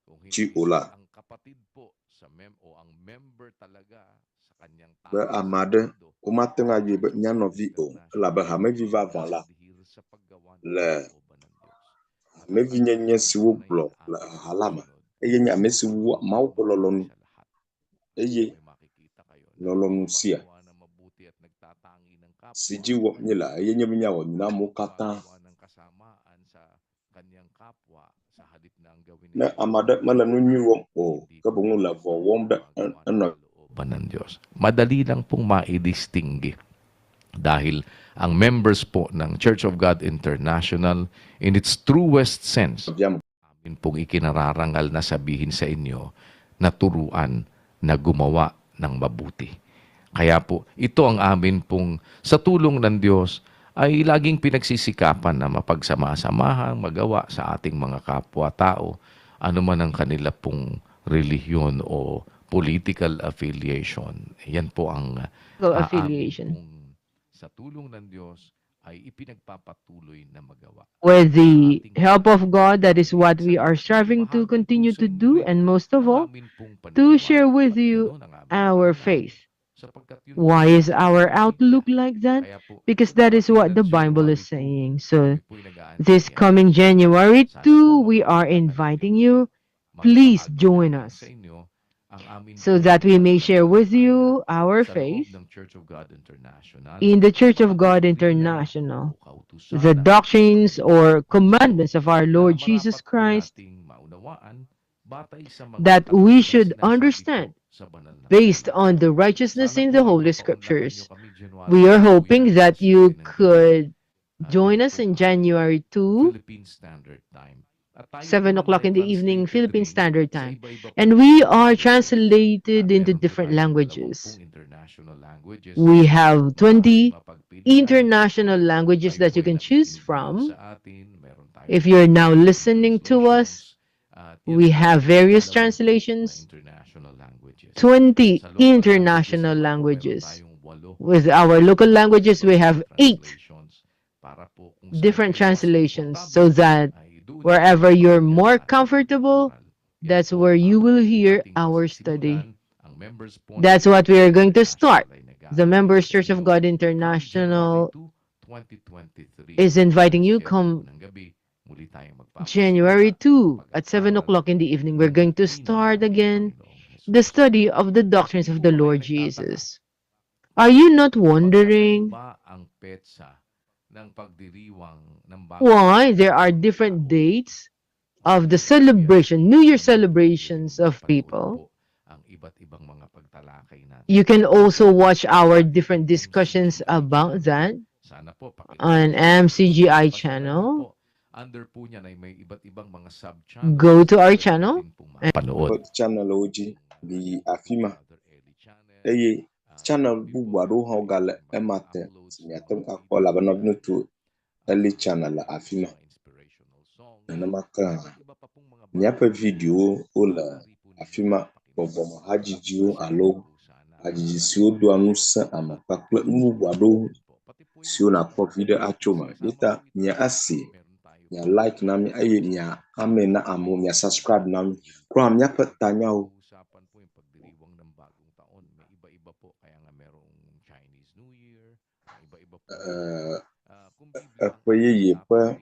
Kung dzi hindi o la, ang kapatid po sa mem o ang member talaga sa kanyang be tamang ame aɖe sentido womate ŋu sa ayɔe be Church of mía God nɔvi o elabe International hamevi vavã la nag-a-adhere sa paggawa ng le kalooban ng Diyos. At ang hamevinyenye kalooban si po na wogblɔ yun le aming ha la me sinusunod. eye nye ame si Ang wua Mawu ƒe gumagawa lɔlɔ̃nu sa lahat. eye May makikita kayo na lɔlɔ̃nu sia gumagawa ng mabuti at nagtatangi ng si kapwa dzi wɔm míele eye nye be míawɔ nyui na amewo katã. gumagawa ng kasamaan sa kanyang kapwa sa halip na ang gawin Ne ay ame aɖe mele nu nyui wɔm o hindi ke po boŋ le vɔ̃ wɔm ɖe gumagawa ng enɔ kalooban ng Diyos. Madali lang pong maidistingue dahil ang members po ng Church of God International in its truest sense nɔvia me. amin pong ikinararangal na sabihin sa inyo na turuan na gumawa ng mabuti. Kaya po, ito ang amin pong sa tulong ng Diyos ay laging pinagsisikapan na mapagsama-samahan, magawa sa ating mga kapwa-tao, ano man ang kanila pong relihiyon o political affiliation. Yan po ang Political amin affiliation. pong sa tulong ng Diyos ay ipinagpapatuloy na magawa. With Sa the ating help of God, that is what we sa are striving to ibahagi po continue sa to inyo do, rin and most of ang all, amin pong to share paniniwala with at you ganoon ang aming our pananaw faith. sapagkat yun po Why ang is our nasa Biblia. outlook like that? Kaya po, Because that is darating what ng the Bible January is 2, saying. So, kami po'y this nag-aanyaya. coming January Sana po 2, we are mapakita kayo inviting dito. you. Please Maibahagi join namin us sa inyo ang amin so pong that we may share with pananampalataya you our sa loob faith ng Church of God International, in the Church ang of mga God doktrina International, o kautusan the ng doctrines Panginoong or Hesus Kristo commandments of our na Lord Jesus marapat po Christ nating maunawaan batay sa mga that we katuwiran should sinasabi po understand sa banal na based kasulatan. on the righteousness Sana in po the ay Holy mapaunlakan nyo Scriptures. kami January We are 2 po yan, hoping that alas 7 you ng gabi. could At join yan us po in ang January 2, Philippine Standard Time. At tayo po 7 naman o'clock ay in the evening, translated Philippine rin Standard sa Time. iba-iba And pong we languages. are translated At into meron po different tayong languages. 20 international languages We na have maaaring 20 mapagpilian. international Kung languages kayo that po you ay can choose nakikinig ngayon from. sa atin, meron tayong If you're now different listening to us, translations. At yan we po ay have various 20 na translations, international languages. 20 Sa local languages international naman po, meron languages. tayong 8 With our na local languages, iba't we ibang have 8 translations para po kung saan different kayo mas translations so komportable that ay doon niyo po wherever you're mapakinggan more ang ating comfortable, pag-aaral. Yan that's po where you ang will hear ating our study. pasisimulan. Ang members po ng That's Church what of we God are going to International start. ay The nag-aanyaya Members sa Church of inyo God come January International 2, 2023 is inviting alas you 7 po come ng gabi. Muli tayong January magpapasimula 2 ng at 7 pag-aaral o'clock in the evening. ng We're going to doktrina ng start ating again Panginoong the Hesus. study of the Hindi doctrines po of the ba kayo Lord nagtataka? Jesus. Are you not wondering Magkakaiba ang petsa ng pagdiriwang ng bagong why there are different taon? dates of the Magkakaiba po yan. celebration, New Year Kaya po ninyo rin celebrations of mapapanood people? po ang iba't ibang mga pagtalakay natin You can also sa watch our ating different discussions MCGI about channel. that Sana po on pakilig po. MCGI Pasukan niyo channel. po. Under po niyan ay may iba't ibang mga sub-channels Go to na our pwede channel rin pong mapanood. Ƒe channelwo dzi yi afi ma Brother Eli channel, eye ah, channel ganon din bubu po aɖewo meron hã tayong wogale mga ema te uploads si ng miate mga ŋu akpɔ elabe videos, nɔviŋutsu Eli channel le meron afi tayong ma. mga inspirational songs, Nenema ke at hã iba't iba pa pong mga míaƒe bagay na videowo wole maaari po afi ninyong ma, mapakinggan. gbɔgbɔmehadzidziwo At alo salamat po sana. Hadzidzi siwo doa ŋusẽ ame kpakple nu bubu aɖewo siwo nàkpɔ viɖe atso eme. Eya ta mia ase, mia like na mí eye mia ame na amewo, mia subscribe na mí. Kura míaƒe tanyawo. Usapan po yung pagdiriwang ng bagong taon. May iba-iba po. Kaya nga merong Chinese New Year. May iba-iba po. Eee, Ah, kung Biblia ang eƒe yeye ƒe usapan din,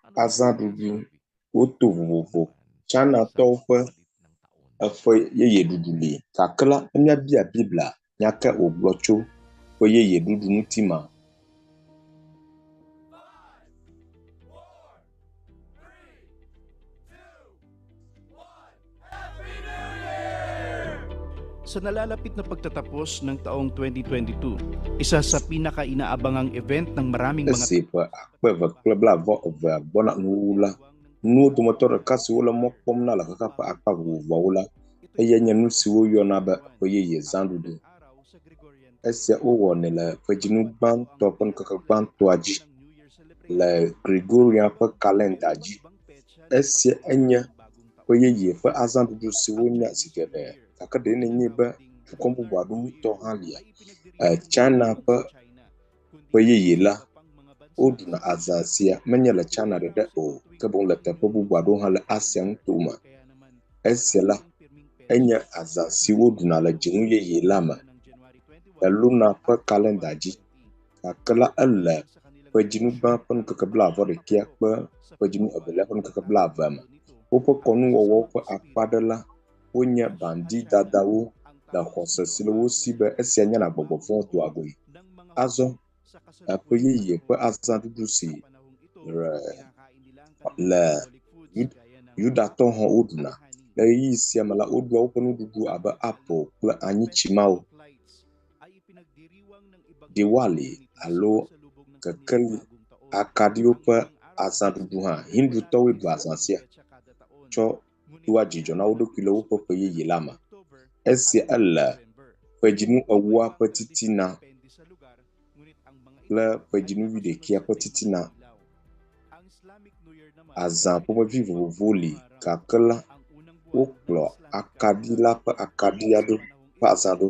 ano po ang azãɖuɖu sinasabi woto ng vovovo. Panginoon sa Chinatɔwo ƒe palit ng taon? eƒe yeye ɖuɖu li gake la ne míabia Biblia nya ke wògblɔ tso ƒe yeye ɖuɖu ŋuti ma. Sa nalalapit na pagtatapos ng taong 2022, isa sa pinaka-inaabangang event ng maraming mga Esi ƒe akpe eve kple blaeve-vɔ evea gbɔna nuwuwu la, nuwo dometɔ ɖeka si wole mɔ kpɔm na le xexea ƒe akpa vovovoawo la, eyae nye nu si woyɔna be ƒe yeye zãɖuɖu. Esia wowɔnɛ le ƒedzinu gbãtɔ ƒe ŋkeke gbãtɔa dzi le Gregorian ƒe kalẽnda dzi. Esia enye ƒe yeye ƒe azãɖuɖu si wonya zi geɖe gake ɖe nenye be dukɔ bubu aɖewo ŋutɔ hã lia. China ƒe ƒe yeye la, woɖuna azã sia menye le China ɖeɖe o ke boŋ le teƒe bubu aɖewo hã le Asia nutome. Esia la, enye azã si woɖuna le dzinu yeye la me le Luna ƒe kalẽnda dzi gake la ele ƒedzinu gbã ƒe ŋkeke blaeve-vɔ-ɖekɛa kple ƒedzinu evelia ƒe ŋkeke blaeve me. Woƒe kɔnuwɔwɔwo ƒe akpa ɖe la, wonye bandidadawo le xɔse si le wo si be esia nyana gbɔgbɔ vɔ̃wo doa goe. Azɔ eƒe yeye ƒe azãɖuɖu si re le Yudatɔwo hã woɖuna. Le ɣeyiɣi sia me la, woɖua woƒe nuɖuɖu abe apel kple anyitsi mawo. Diwali alo kekeli akaɖiwo ƒe azãɖuɖu hã. Hindutɔwoe ɖua azã sia tsɔ doa dzidzɔ na wo ɖokui le woƒe ƒe yeye la me. Esia ele ƒedzinu ewoa ƒe titina kple ƒedzinu wuiɖekɛa ƒe titina. Azã ƒomevi vovovowo li gake la, wokplɔ akaɖi la ƒe akaɖia ɖo ƒe azã ɖo.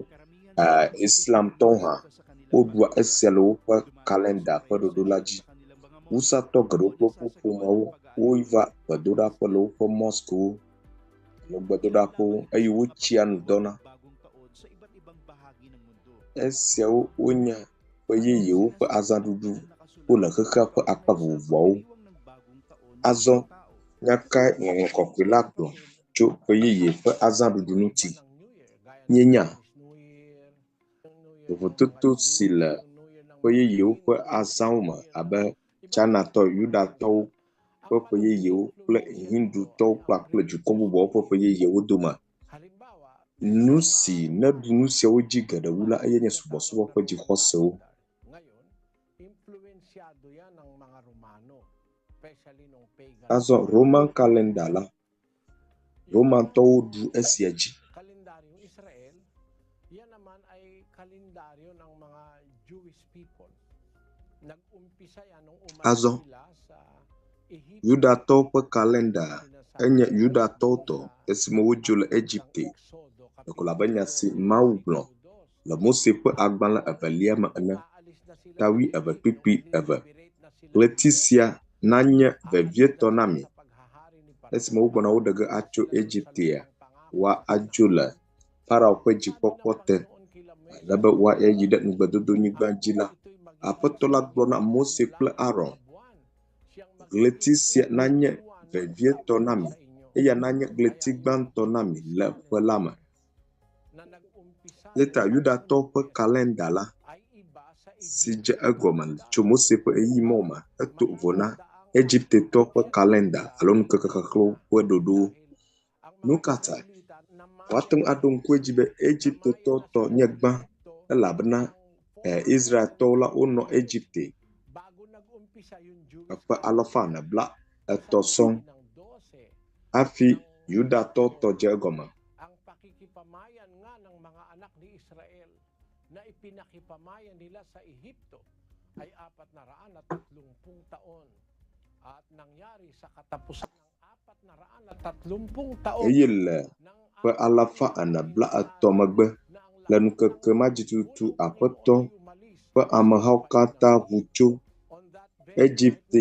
Islamtɔwo hã woɖua esia le woƒe kalẽnda ƒe ɖoɖo la dzi. Wusatɔ geɖewo kple woƒe ƒomewo wova gbedoɖaƒe le woƒe mosquewo alo gbedoɖaƒewo eye wotsia nu dɔna. Esiawo wonye ƒe yeyewo ƒe azãɖuɖu wole xexea ƒe akpa vovovoawo. Azɔ nya kae Ŋɔŋlɔ Kɔkɔe la gblɔ tso ƒe yeye ƒe azãɖuɖu ŋuti? Míenya vovototo si le ƒe yeyewo ƒe azãwo me abe Chinatɔ, Yudatɔwo ƒe ƒe yeyewo kple Hindutɔwo kpakple dukɔ bubuawo ƒe ƒe yeyewo dome. Nu si neɖu nu siawo dzi geɖe wu la eye nye subɔsubɔ ƒe dzixɔsewo. Azɔ Roman kalẽnda la, Romantɔwo ɖu esia dzi. Azɔ Yudatɔwo ƒe kalẽnda enye Yudatɔwo tɔ esime wodzo le Egipte. Ɖeko abe nya si Mawu gblɔ le Mose ƒe agbalẽ evelia me ene, ta wuieve kpukpui eve. Ɣleti sia nanye vevietɔ na mi. Esime wogbɔna wo ɖe ge atso Egiptea, woadzo le Farao ƒe dzikpɔkpɔ te ale be woayi ɖe ŋugbedodonyigba dzi la, Aƒetɔ la gblɔ na Mose kple Aron, ɣleti sia nanye vevietɔ na mi, eya nanye ɣleti gbãtɔ na mi le ƒe la me. Eya ta Yudatɔwo ƒe kalẽnda la si dze egɔme tso Mose ƒe ɣeyiɣi mawo me eto vovo na Egiptetɔwo ƒe kalẽnda alo ŋkeke xexlẽwo ƒe ɖoɖowo. Nu ka ta? Woate ŋu aɖo ŋku edzi be Egiptetɔwo tɔ nye gbã elabena Israeltɔwo la wonɔ Egipte eƒe alafa ene blaetɔ̃ sɔŋ hafi Yudatɔwo tɔ dze egɔme. Eye le ƒe alafa ene blaetɔ̃ megbe Le ŋkeke ma dzi tututu Aƒetɔ ƒe amehawo katã ʋu tso Egipte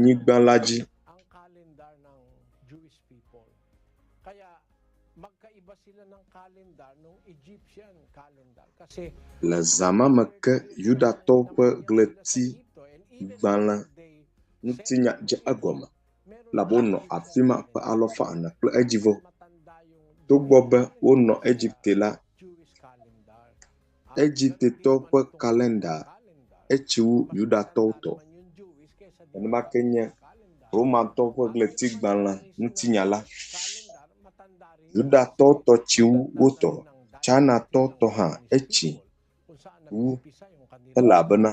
nyigba la dzi. Ang calendar ng Jewish people. Kaya magkaiba sila ng calendar ng Egyptian calendar kasi Le zã ma me ke Yudatɔwo ƒe ɣleti gbalẽ ŋutinya dze egɔme elabe wonɔ afi ma ƒe alafa ene kple edzivɔ. Togbɔ be wonɔ Egipte la, Egiptetɔwo ƒe kalẽnda etsi wu Yudatɔwo tɔ. Nenema ke nye Romatɔwo ƒe ɣletigbalẽ ŋutinya la, Yudatɔwo tɔ tsi wu wo tɔ. Chinatɔwo tɔ hã etsi wu elabena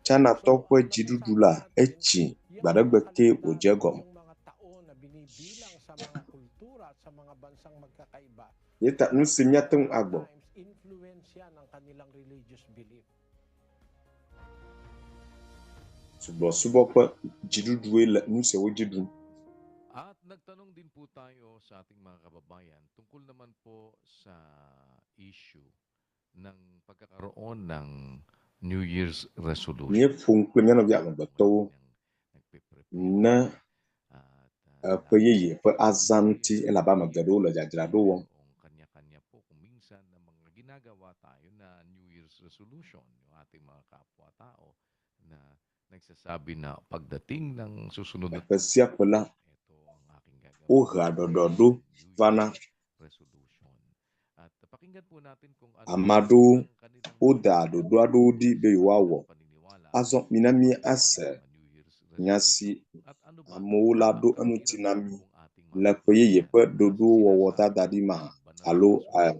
Chinatɔwo ƒe dziɖuɖu la etsi gbe aɖe gbe kee wòdze egɔme. Eya ta nu si míate ŋu agbɔ subɔsubɔ ƒe dziɖuɖue le nu siawo dzi ɖum. At nagtanong din po tayo sa ating mga kababayan tungkol naman po sa issue ng pagkakaroon ng New Year's resolution. Míeƒo nu kple mía nɔvi amegbetɔwo ne eƒe yeye ƒe azã ŋuti elabe ame geɖewo le dzadzraɖo wɔm. Kanya-kanya po kung minsan na mga ginagawa tayo na New Year's resolution, yung ating mga kapwa-tao na nagsasabi na pagdating ng susunod na Ƒe sia ƒe la, ito ang aking gagawin. wohea ɖɔɖɔɖo vana. Resolution. At pakinggan po natin kung ano Ame aɖewo ang kanilang wodaa ɖoɖo aɖewo ɖi be yewoawɔ. paniniwala Azɔ mina míase sa New Year's nya si resolution. At ano ba amewo la ang ɖo eŋuti na kahiran mí ng ating mga le ƒe yeye ƒe kababayan na ɖoɖowɔwɔ sinasabi dada ɖi ng ma banal na alo kasulatan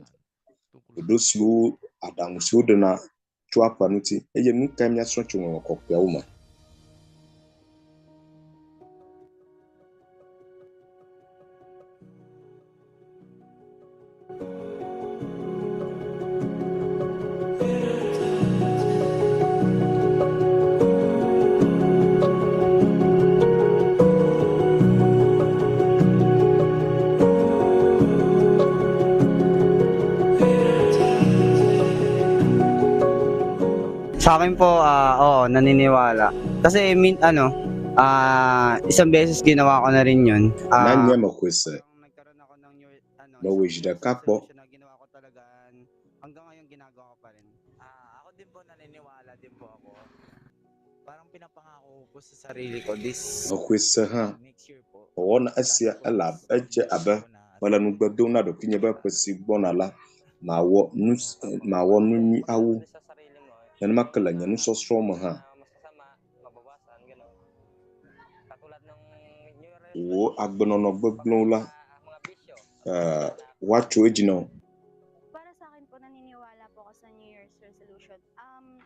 tungkol sa ɖoɖo siwo aɖaŋu siwo ɖena tsoa ƒea ŋuti eye nu kae míasrɔ̃ tso ŋɔŋlɔ kɔkɔeawo me. Sa akin po, oo, naniniwala. Kasi min, ano, isang beses ginawa ko na rin yun. Na Ah, nye mexɔe se nagkaroon ako ng new, ano, mewɔe isang zi New Year's ɖeka kpɔ. resolution na ginawa ko talaga. Hanggang ngayon ginagawa ko pa rin. Ako din po naniniwala din po ako. Parang pinapangako ko po sa sarili ko this Mexɔe se hã next year po. mewɔna esia Sana po elabe is edze abe ko na at mele nugbe dom na ɖokuinye be ƒe si gbɔna la mawɔ nu s- mawɔ nu nyui awu. sa sarili mo eh. Nenema ke le nye nusɔsrɔ̃ me hã, Na masasama, mabawasan, gano'n. Katulad ng New Year wò agbenɔnɔ gbegblẽwo la, mga bisyo. woatso edzi na wò. Para sa akin po, naniniwala po ako sa New Year's resolution. Ang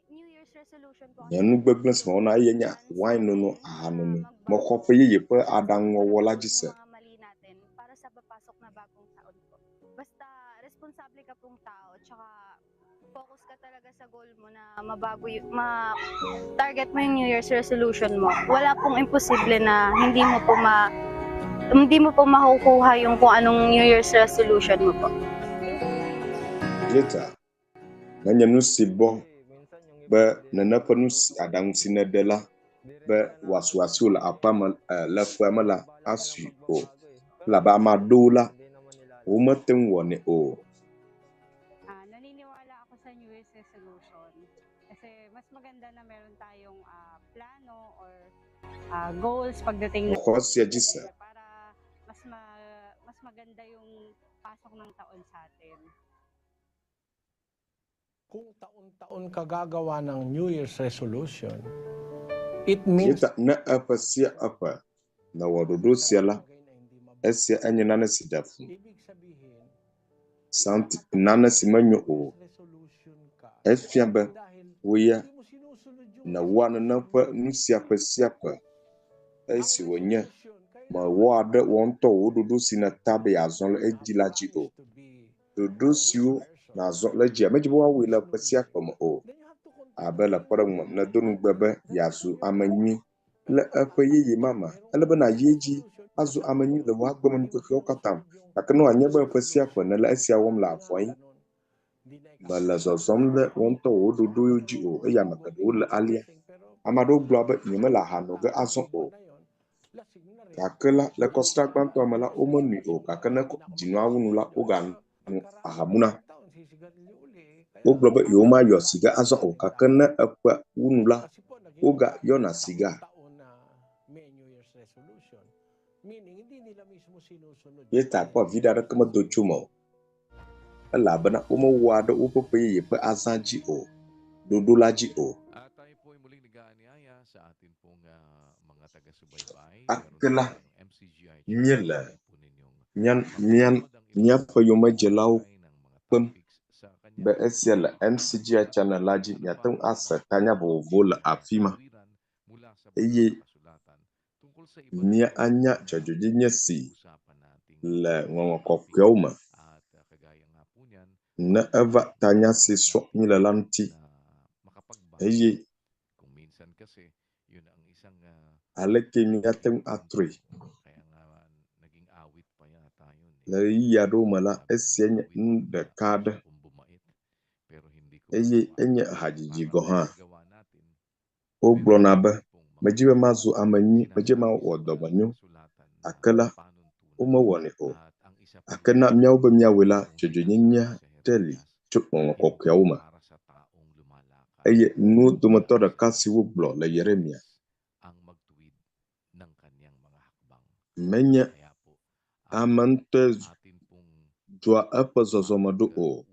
New Year's resolution po Nye nu gbegblẽ si mewɔna eye nye wain nono, aha nono. Mexɔ ƒe yeye ƒe aɖaŋuwɔwɔ la dzi se. mga mali natin para sa papasok na bagong taon po. Basta responsable ka pong tao, tsaka focus ka talaga sa goal mo na mabago yung, ma-target mo yung New Year's resolution mo. Wala pong imposible na hindi mo po makukuha yung kung anong New Year's resolution mo po. Ye ta nenye nu si bɔ be nene ƒe nu si aɖaŋu si nèɖe la be wòasu asiwò le aƒea me le ƒea me la asui o. Elabe ame aɖewo la, womete ŋu wɔnɛ o. Naniniwala ako sa New Year's resolution kasi mas maganda na meron tayong plano or goals pagdating Mexɔ esia dzi se. para mas maganda yung pasok ng taon sa atin. Kung taon-taon ka gagawa ng New Year's resolution, it Ye means ta ne eƒe sia eƒe nèwɔ ɖoɖo sia la, esia enye nane si ɖe fu. Ibig sabihin, Sant nane si menyo o. resolution ka Efia be dahil wò ya hindi mo sinusunod yung nèwɔa nene ƒe nu sia ƒe sia ƒe esi wònye mewɔa ɖe wò ŋutɔ wò ɖoɖo si nèta be yeazɔ le edzi la dzi o. Ɖoɖo siwo nàzɔ le edzia medzi be woawɔe le ƒe sia ƒe me o. Abe le kpɔɖeŋu me, nèdo nugbe be yeazu ame nyui le eƒe yeye ma me. Ele be nàyi edzi azu ame nyui le wò agbemenukekewo katã me. Gake ne wòanye be ƒe sia ƒe nèle esia wɔm le avɔe, Mèle zɔzɔm ɖe wò ŋutɔ wò ɖoɖowo dzi o eye ame geɖewo le alea. Ame aɖewo gblɔa be nyemele aha no ge azɔ o. Gake la, le kɔsiɖa gbãtɔa me la, womenoe o gake ne dzinua wu nu la, wogano aha muna. Wogblɔ be yewomayɔ siga azɔ o gake ne eƒea wu nu la, wogayɔna siga. Ye ta kpɔ viɖe aɖeke medo tso eme o elabena womewɔa ɖe woƒe ƒe yeye ƒe azã dzi o, ɖoɖo la dzi o. Ake la, míele mía, mía, míaƒe yomedzelawo kpem be esia le MCGI channel la dzi. Miate ŋu ase tanya vovovowo le afi ma eye míanya dzɔdzɔenyenye si le Ŋɔŋlɔ Kɔkɔeawo me ne eva tanya si srɔ̃m míele la ŋuti eye aleke míate ŋu atrɔe. Le ɣeyiɣi aɖewo me la, esia nye nu ɖeka aɖe eye enye hadzidzi gɔ̃ hã. Wogblɔna be, Medzi be mazu ame nyui, medzi be mawɔ dɔmenyo, gake la, womewɔnɛ o. Gake na míawo be míawɔe la, dzɔdzɔenyenyea ɖe li tso Ŋɔŋlɔ Kɔkɔeawo me. Eye nuwo dometɔ ɖeka si wogblɔ le Yeremya menye ame ŋutɔe dzɔa eƒe zɔzɔme ɖo o.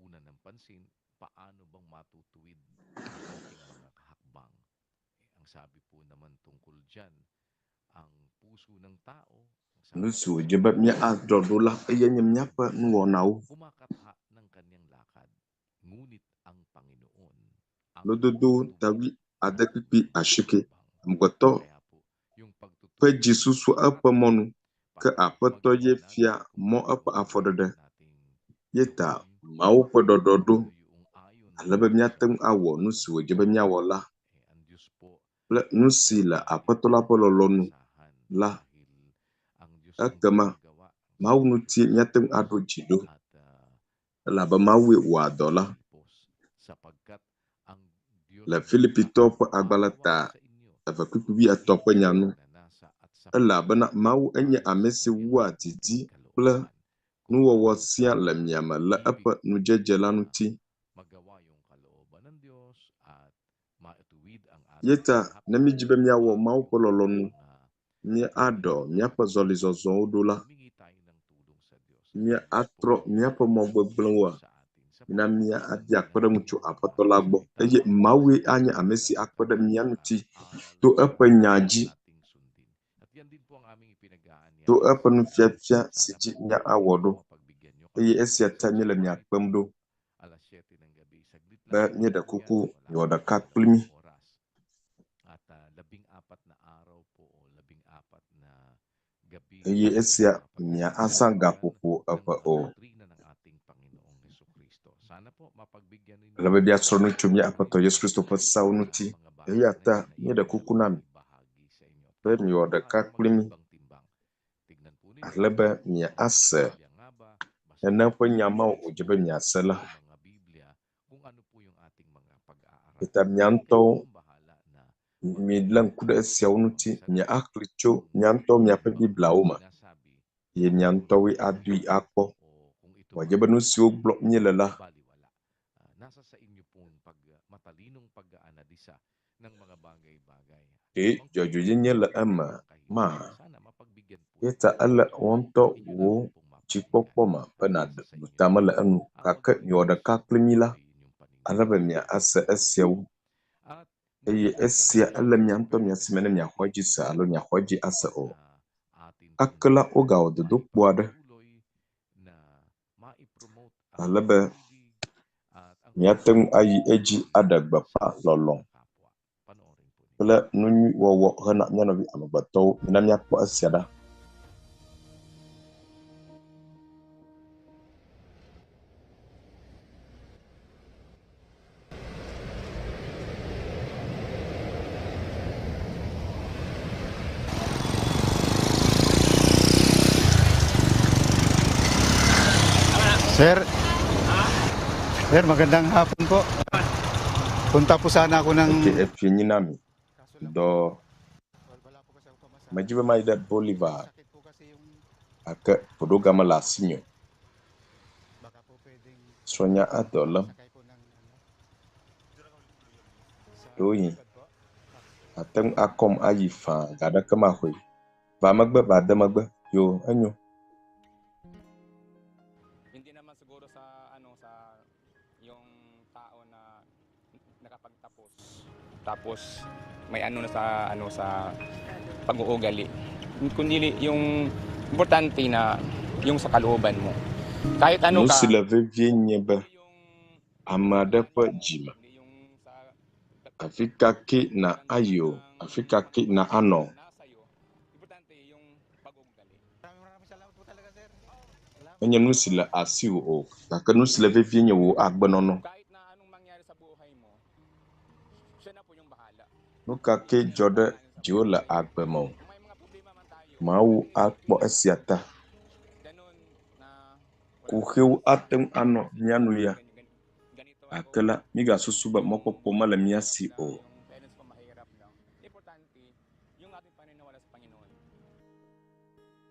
Nu si wòdze be míaɖɔ ɖo la, eyae nye míaƒe nuwɔnawo. Lododo ta wuiade kpukpui asieke. Amegbetɔ ƒe dzi susua eƒe mɔnu, ke Aƒetɔ ye fia mɔ eƒe afɔɖeɖe. Ye ta Mawu ƒe ɖɔɖɔɖo ale be míate ŋu awɔ nu si wòdze be míawɔ la kple nu si le Aƒetɔ la ƒe lɔlɔ̃nu la, ekema Mawu ŋutie míate ŋu aɖo dzi ɖo, elabe Mawue wɔa dɔ la. Le Filipitɔwo ƒe agbalẽ ta 2 kpukpui 30 ƒe nya nu, elabena Mawu enye ame si wua didi kple nuwɔwɔ siaa le mia me le eƒe ŋudzedze la ŋuti. Ye ta ne míedi be míawɔ Mawu ƒe lɔlɔ̃nu, míaɖɔ míaƒe zɔlizɔzɔwo ɖo la, míatrɔ míaƒe mɔ gbegblẽwoa, mina míabia kpeɖeŋu tso Aƒetɔ la gbɔ eye Mawue anye ame si akpe ɖe mía ŋuti to eƒe nya dzi, to eƒe nufiafia si dzi míawɔ ɖo. Eye esia ta míele mia kpem ɖo be míeɖe kuku miwɔ ɖeka kpli mí. Eye esia miazã gaƒoƒo eve o. Ele be míasrɔ̃ nu tso mía Aƒetɔ Yesu Kristo ƒe seawo ŋuti. Eya ta míeɖe kuku na mi be miwɔ ɖeka kpli mí ale be miase nene ƒe nya mawo wòdze be miase la. Eta mia ŋutɔwo milé ŋku ɖe esiawo ŋuti, miaxlẽ tso mia ŋutɔ miaƒe Bibliawo me eye mia ŋutɔwoe adoe akpɔ. Wòadze be nu siwo gblɔm míele la, ɖe dzɔdzɔenyenye le eme mahã. Eya ta ele wò ŋutɔ wò dzikpɔkpɔ me be nàɖu tame le enu gake miwɔ ɖeka kpli mí la, ale be miase esiawo eye esia ele mia ŋutɔ mia si me ne miaxɔ edzi se alo miaxɔ edzi ase o. Ake la, wogawɔ dodokpo aɖe ale be míate ŋu ayi edzi aɖe gbeƒã lɔlɔ̃ kple nu nyui wɔwɔ hena mía nɔvi amegbetɔwo. Mina míakpɔ esia ɖa. Sir, Sir, magandang hapon po. Punta po sana ako ng Eke efie nyi na mi. Dɔ. Medzi be mayi ɖe Bolivar gake ʋuɖoga mele asinye o. Srɔ̃nye adɔ lém. Ɖewohĩ ate ŋu akɔm ayi faa ga aɖeke maxɔe. Va megbe va de megbe. Yoo, enyo. Hindi naman siguro sa ano sa yung tao na nakapagtapos tapos may ano na sa ano sa pag-uugali. Kundi yung importante na yung sa kalooban mo. Kahit ano Nu ka, si le vevie nye be ame aɖe ƒe dzime. Afi ka ke na ayi o, afi ka ke na anɔ o. Menye nu si le asiwò o gake nu si le vevie nye wò agbenɔnɔ. Nu ka ke dzɔ ɖe dziwò le agbe me o, Mawu akpɔ esia ta. Kuxiwo ate ŋu anɔ mía nu ya, gake la, mígasusu be mɔkpɔkpɔ mele mía si o.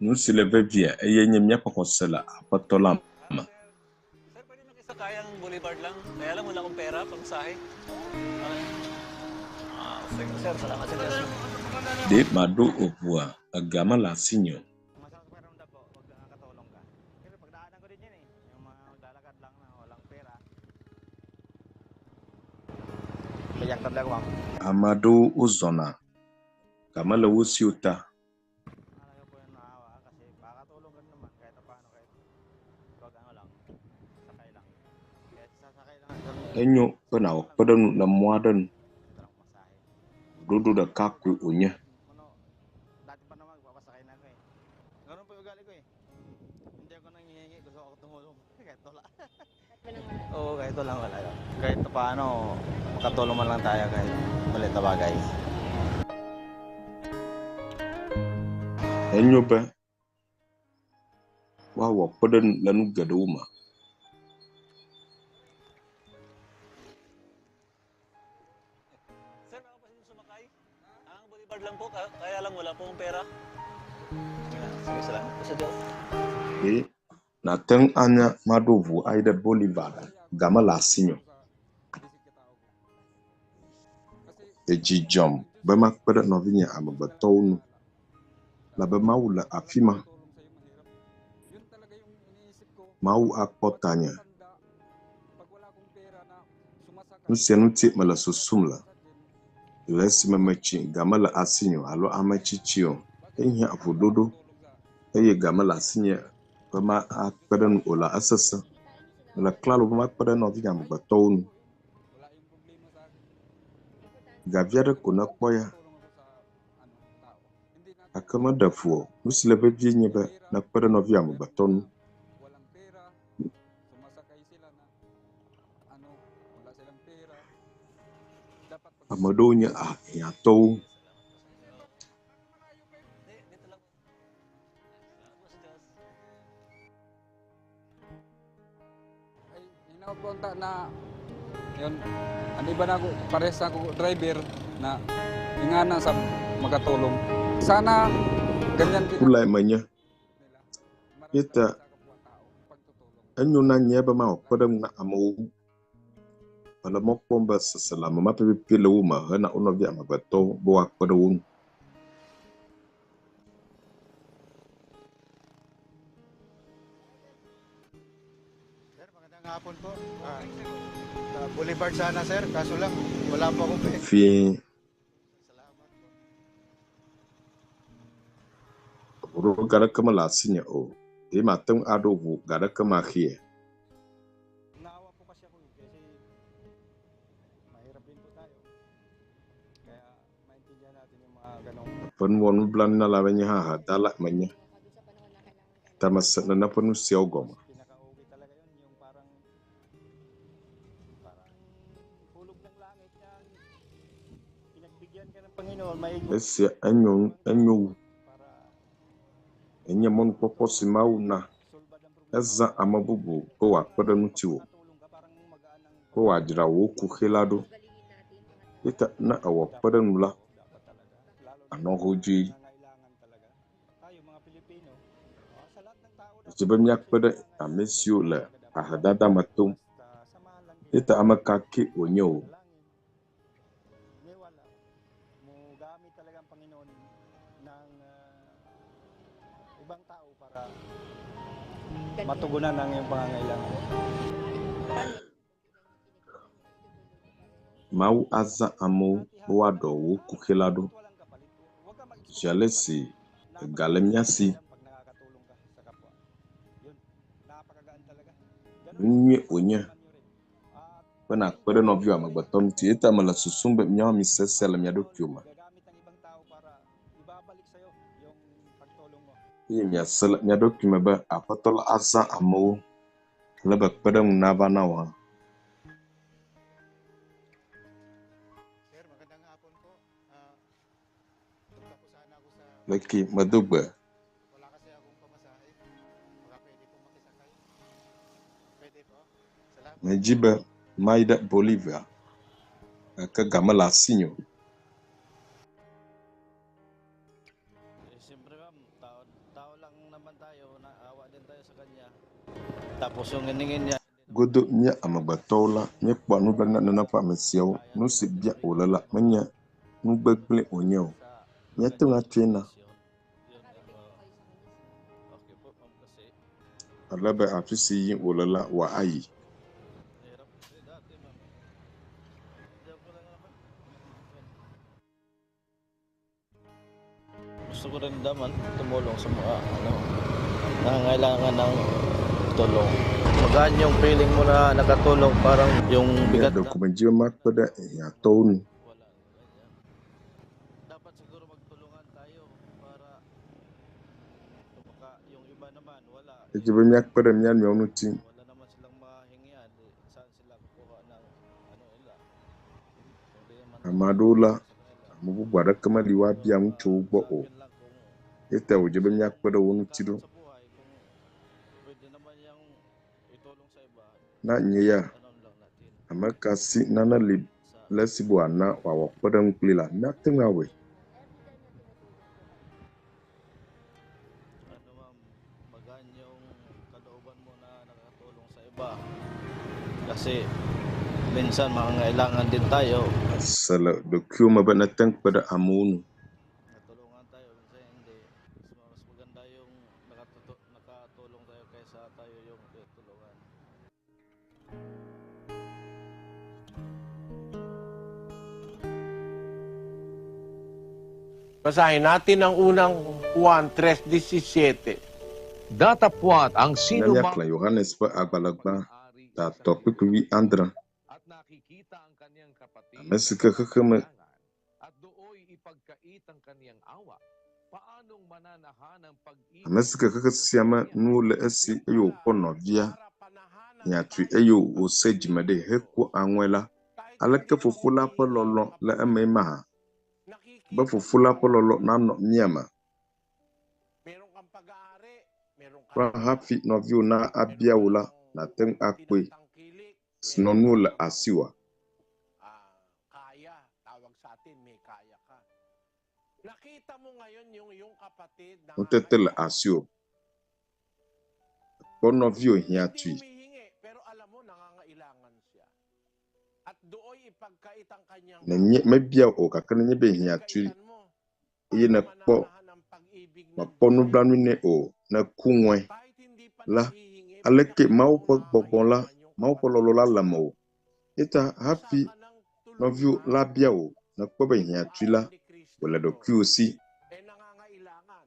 Nu si le vevie eye nye míaƒe xɔse le Aƒetɔ la me. Sir, pwede makisakay ang Boulevard lang. Kaya lang wala akong pera, pamasahe. Ah, sige sir, salamat sa Diyos. Ɖe maɖo eŋua, ega mele asinye o. Ame aɖewo wozɔna ga mele wo si o ta. Enyo be nàwɔ kpeɖeŋu le mɔ aɖe nu. Ɖoɖo ɖeka koe wònye. Dati pa naman, papasakay na ako eh. Ganun po yung ugali ko eh. Hindi ako nanghihingi, gusto ko tumulong. Kahit wala. Oo, kahit wala, wala. Kahit paano, makatulong man lang tayo kahit maliit na bagay. Enyo be woawɔ kpeɖeŋu le nu geɖewo me. Sir, baka pwede sumakay? Ang Boulevard lang po, kaya lang wala po akong pera. Sige, salamat po sa Diyos. Ɖe nàte ŋu anya maɖo ʋu ayi ɖe Bolivar ga mele asinye o. Edzi dzɔm be makpe ɖe nɔvinye amegbetɔwo ŋu elabe Mawu le afi ma. Mawu akpɔ tanye. Nu sia ŋuti mele susum le le esime metsi ga mele asinye o alo ame tsitsi o. Ehiã ʋuɖoɖo eye ga mele asinye be makpe ɖe ŋu o la, esesẽ. Mele klalo be makpe ɖe nɔvinye amegbetɔwo ŋu. Gavi aɖe ko nekpɔ ya gake meɖe fu o. Nu si le vevie nye be nekpe ɖe nɔviwò amegbetɔ ŋu. Ame ɖewo nye ahiãtɔwo. Hinaot ko unta na yun, ano iba na ako, pares na ako driver na ingana sa makatulong. Sana ganyan din Kulae menye. Ye ta enyo na nye be mawɔ kpeɖeŋu na amewo wu. Mele mɔ kpɔm be seselãme ma pɛpɛpɛ le wo me hena wo nɔvi amegbetɔwo be woakpe ɖe wo ŋu. Sir, magandang hapon po. Ah, sa Boulevard sana sir, kaso lang wala po akong pera. Fie ʋuɖoɖo ga aɖeke mele asinye o. Ɖe mate ŋu aɖo ʋu ga aɖeke maxee? Naawa po kasi ako eh, kasi mahirap din po tayo. Kaya maintindihan natin yung mga ganong Eƒe nuwɔnublanuinala be nye hã hadala menye. Ta mese nene ƒe nu siawo gɔme. pinaka-okay talaga yun, yung parang parang hulog ng langit yan. Pinagbigyan ka ng Panginoon, may Esia enyo enyo wu. Enye mɔnukpɔkpɔ si Mawu na. Ezã ame bubu be wòakpe ɖe ŋutiwò. tulong ka, parang magaan be wòadzra wò kuxi la ɖo. Eya ta ne èwɔ kpeɖeŋu la, ànɔ hodzoe. Edze be míakpe ɖe ame siwo le ahedada me tom. Eya ta ame ka kee wònye o. Matugunan ang iyong pangangailangan. Mawu azã amewo be woaɖɔ wò kuxi la ɖo. Zi ale si ega le mía si. Nu nyuie wònye be nàkpe ɖe nɔviwò amegbetɔ ŋuti. Eya ta mele susum be míawo misese le mia ɖokuiwo me. Eye miase le mia ɖokui me be Aƒetɔ la azã amewo ale be kpeɖeŋu nava na wò hã. Leke medo gbe. Medzi be mayi ɖe Bolivia gake ga mele asinye o. Siyempre ma'am, tao, tao lang naman tayo, naawa din tayo sa kanya. Tapos yung hiningin niya, Godo mía amegbetɔwo la, míekpɔa nublanui na nene ƒe ame siawo. Nu si bia wòle la menye nu gbegblẽe wònye o. Míate ŋu atsɔe na okay po ma'am kasi ale be afi si yim wòle la wòayi. hirap kasi dati ma'am. Hindi ko lang naman. Gusto ko rin naman tumulong sa mga ano, nangangailangan ng tulong. Magaan yung feeling mo na nakatulong, parang yung Nye bigat na ɖeko medzi be makpe ɖe hiãtɔwo nu. wala. Ganyan. Dapat siguro magtulungan tayo para baka yung iba naman wala. Edzi be míakpe ɖe mía nɔewo ŋuti. Wala naman silang mahingian, eh, saan sila kukuha ng ano nila. Hindi naman Ame aɖewo la, ame bubu aɖeke meli woabia nu tso wo gbɔ o. akin lang kung Eya ta wòdze be míakpe ɖe wo ŋuti ɖo. sa buhay kung pwede naman yung itulong sa iba, Na nye ya, ano lang natin ame ka si nane li sa le esi be wòana wòawɔ kpeɖeŋu kpli la, míate ŋu awɔe. ano ma'am, magaan yung kalooban mo na nakakatulong sa iba. Kasi minsan mangangailangan din tayo. Ese le ɖokuiwò me be nète ŋu kpe ɖe amewo ŋu. Natulungan tayo, minsan hindi. Mas, mas maganda yung nakatuto, nakatulong tayo kaysa tayo yung tutulungan. Basahin natin ang unang Juan 3:17. Datapwat ang Ne sino mang míaxlẽ Yohanes ƒe agbalẽ gbã tatɔ kpukpui wuiadre. at nakikita ang kaniyang kapatid Ame si ke xexeme at dooy ipagkait ang kaniyang awa. Paanong mananahan ang pag-ibig Ame si ke xexe sia me nuwo le esi eye wòkpɔ nɔvia hiãtui eye wòse dzime ɖee heku aŋɔe la, aleke fofo la ƒe lɔlɔ̃ le emee mahã? Be fofo la ƒe lɔlɔ̃ nanɔ mía me. Meron kang pag-aari, meron Kura kang hafi nɔviwò na abia wò la, nàte ŋu akpɔe tinatangkilik, sinɔnuwo le asiwòa? ah, kaya, tawag sa atin, may kaya ka. Nakita mo ngayon yung iyong kapatid na Nutete le asiwò. Kpɔ nɔviwò hindi hiãtui. humihingi, pero alam mo nangangailangan siya. At dooy ipagkait ang kanyang Nenye awa. mebia wò o gake nenye be hiãtui Pinagkaitan mo eye para nèkpɔ manahan ang pag-ibig ng mèkpɔ Diyos. nublanui nɛ o, nèku ŋɔe Kahit hindi pa la, nanghihingi, aleke pinakita Mawu mo ƒe gbɔgbɔ la, nangangailangan yung Mawu ƒe kapatid lɔlɔ̃ la mo. le mewò. Eya ta hafi Isa ka ng nɔviwò tulungan la bia wò nèkpɔ be hiãtui la, gawain ni Kristo wòle to. ɖokuiwò si. Eh nangangailangan.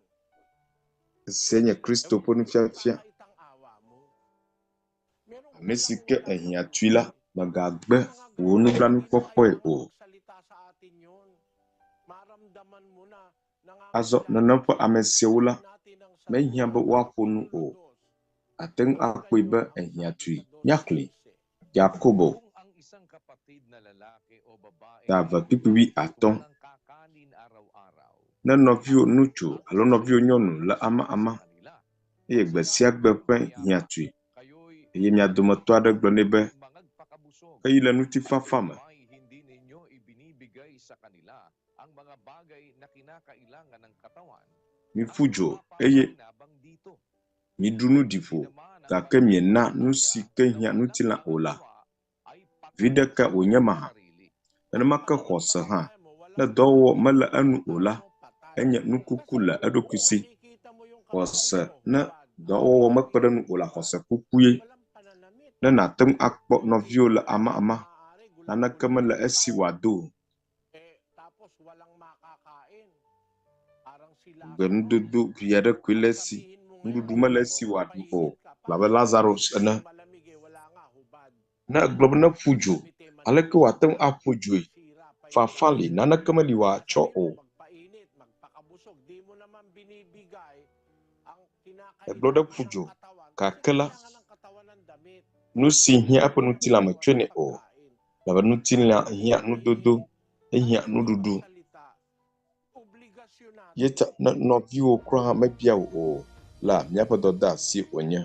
Esia nye Kristo Eh ƒe huwag mo nufiafia. ipagkakait ang awa mo. Merong Ame si isang ke walang ehiãtui la, anuman. mègagbe Yung mga wò ganun, hindi na nublanuikpɔkpɔe kailangan o. magsalita sa atin yun. Maramdaman mo na Azɔ nangangailangan nenem ƒe siya. ame siawo la, Basahin natin ang mehiã salita be ng woaƒo nu Kapitulo o. 2. Ate ŋu Balikan akpɔe nyo be ang ehiãtui. Kapitulo 2, Míaxlẽe. 15. Yakobo Kung ang isang kapatid na lalaki o babae ta ay eve kpukpui wuiatɔ̃. walang kakanin araw-araw, Ne nɔviwò ŋutsu at alo nɔviwò nyɔnu le sa amaama kanila, eye gbe sia gbe ƒe hiãtui kayo'y eye mia dometɔ aɖe gblɔ nɛ be mangagpakabusog Eyi le ŋutifafa me. Miƒu dzo eye miɖu nu ɖi ƒo, gake miena nu si ke hiã ŋutilã o la. Viɖe ka wònye mahã? Nenema ke xɔse hã, ne dɔwɔwɔ mele enu o la, enye nu kuku le eɖokui si. Xɔse ne dɔwɔwɔ mekpe ɖe enu o la, xɔse kukue. Ne nàte ŋu akpɔ nɔviwò le amama, naneke mele esi wòado o. Gbe nudodo vi aɖe koe le esi, nuɖuɖu mele esi wòaɖu o abe Lazaro ene. Ne egblɔ be neƒu dzo, aleke wòate ŋu aƒu dzoe? Fafa li, naneke meli wòatsɔ o. Egblɔ ɖe ƒu dzo, gake la, nu si hiã eƒe ŋutilã metsɔe nɛ o, elabe ŋutilã hiã nudodo, ehiã nuɖuɖu. Ye ta ne nɔviwò kura hã mebia wò o la, míaƒe dɔdeasi wònye.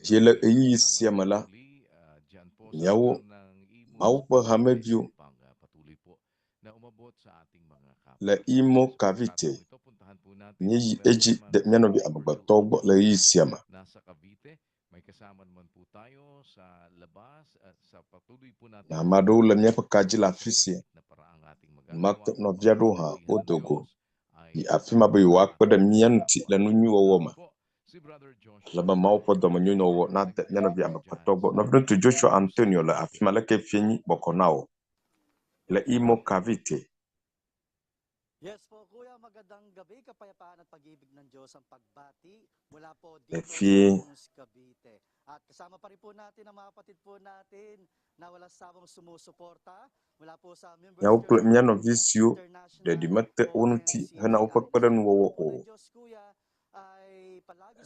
Eye le ɣeyiɣi sia me la, míawo Mawu ƒe hameviwo le Imo Cavite míeyi edzi de mía nɔvi amegbetɔwo gbɔ le ɣeyiɣi sia me. Na ame aɖewo le míaƒe ka dzi le afi sia. Enumake nɔvi aɖewo hã wodo go yi afi ma be yewoakpe ɖe mía ŋuti le nu nyui wɔwɔ me. Ale be Mawu ƒe dɔmenyonyɔwɔ nade mía nɔvi amegbetɔ gbɔ. Nɔviŋutsu Joshua Antonio le afi ma. Leke fie nyi bɔkɔ na wò le Imo Cavite? Le fie. Míawo kple mía nɔvi siwo ɖeɖi mete wo ŋuti hena woƒe kpeɖeŋuwɔwɔ o.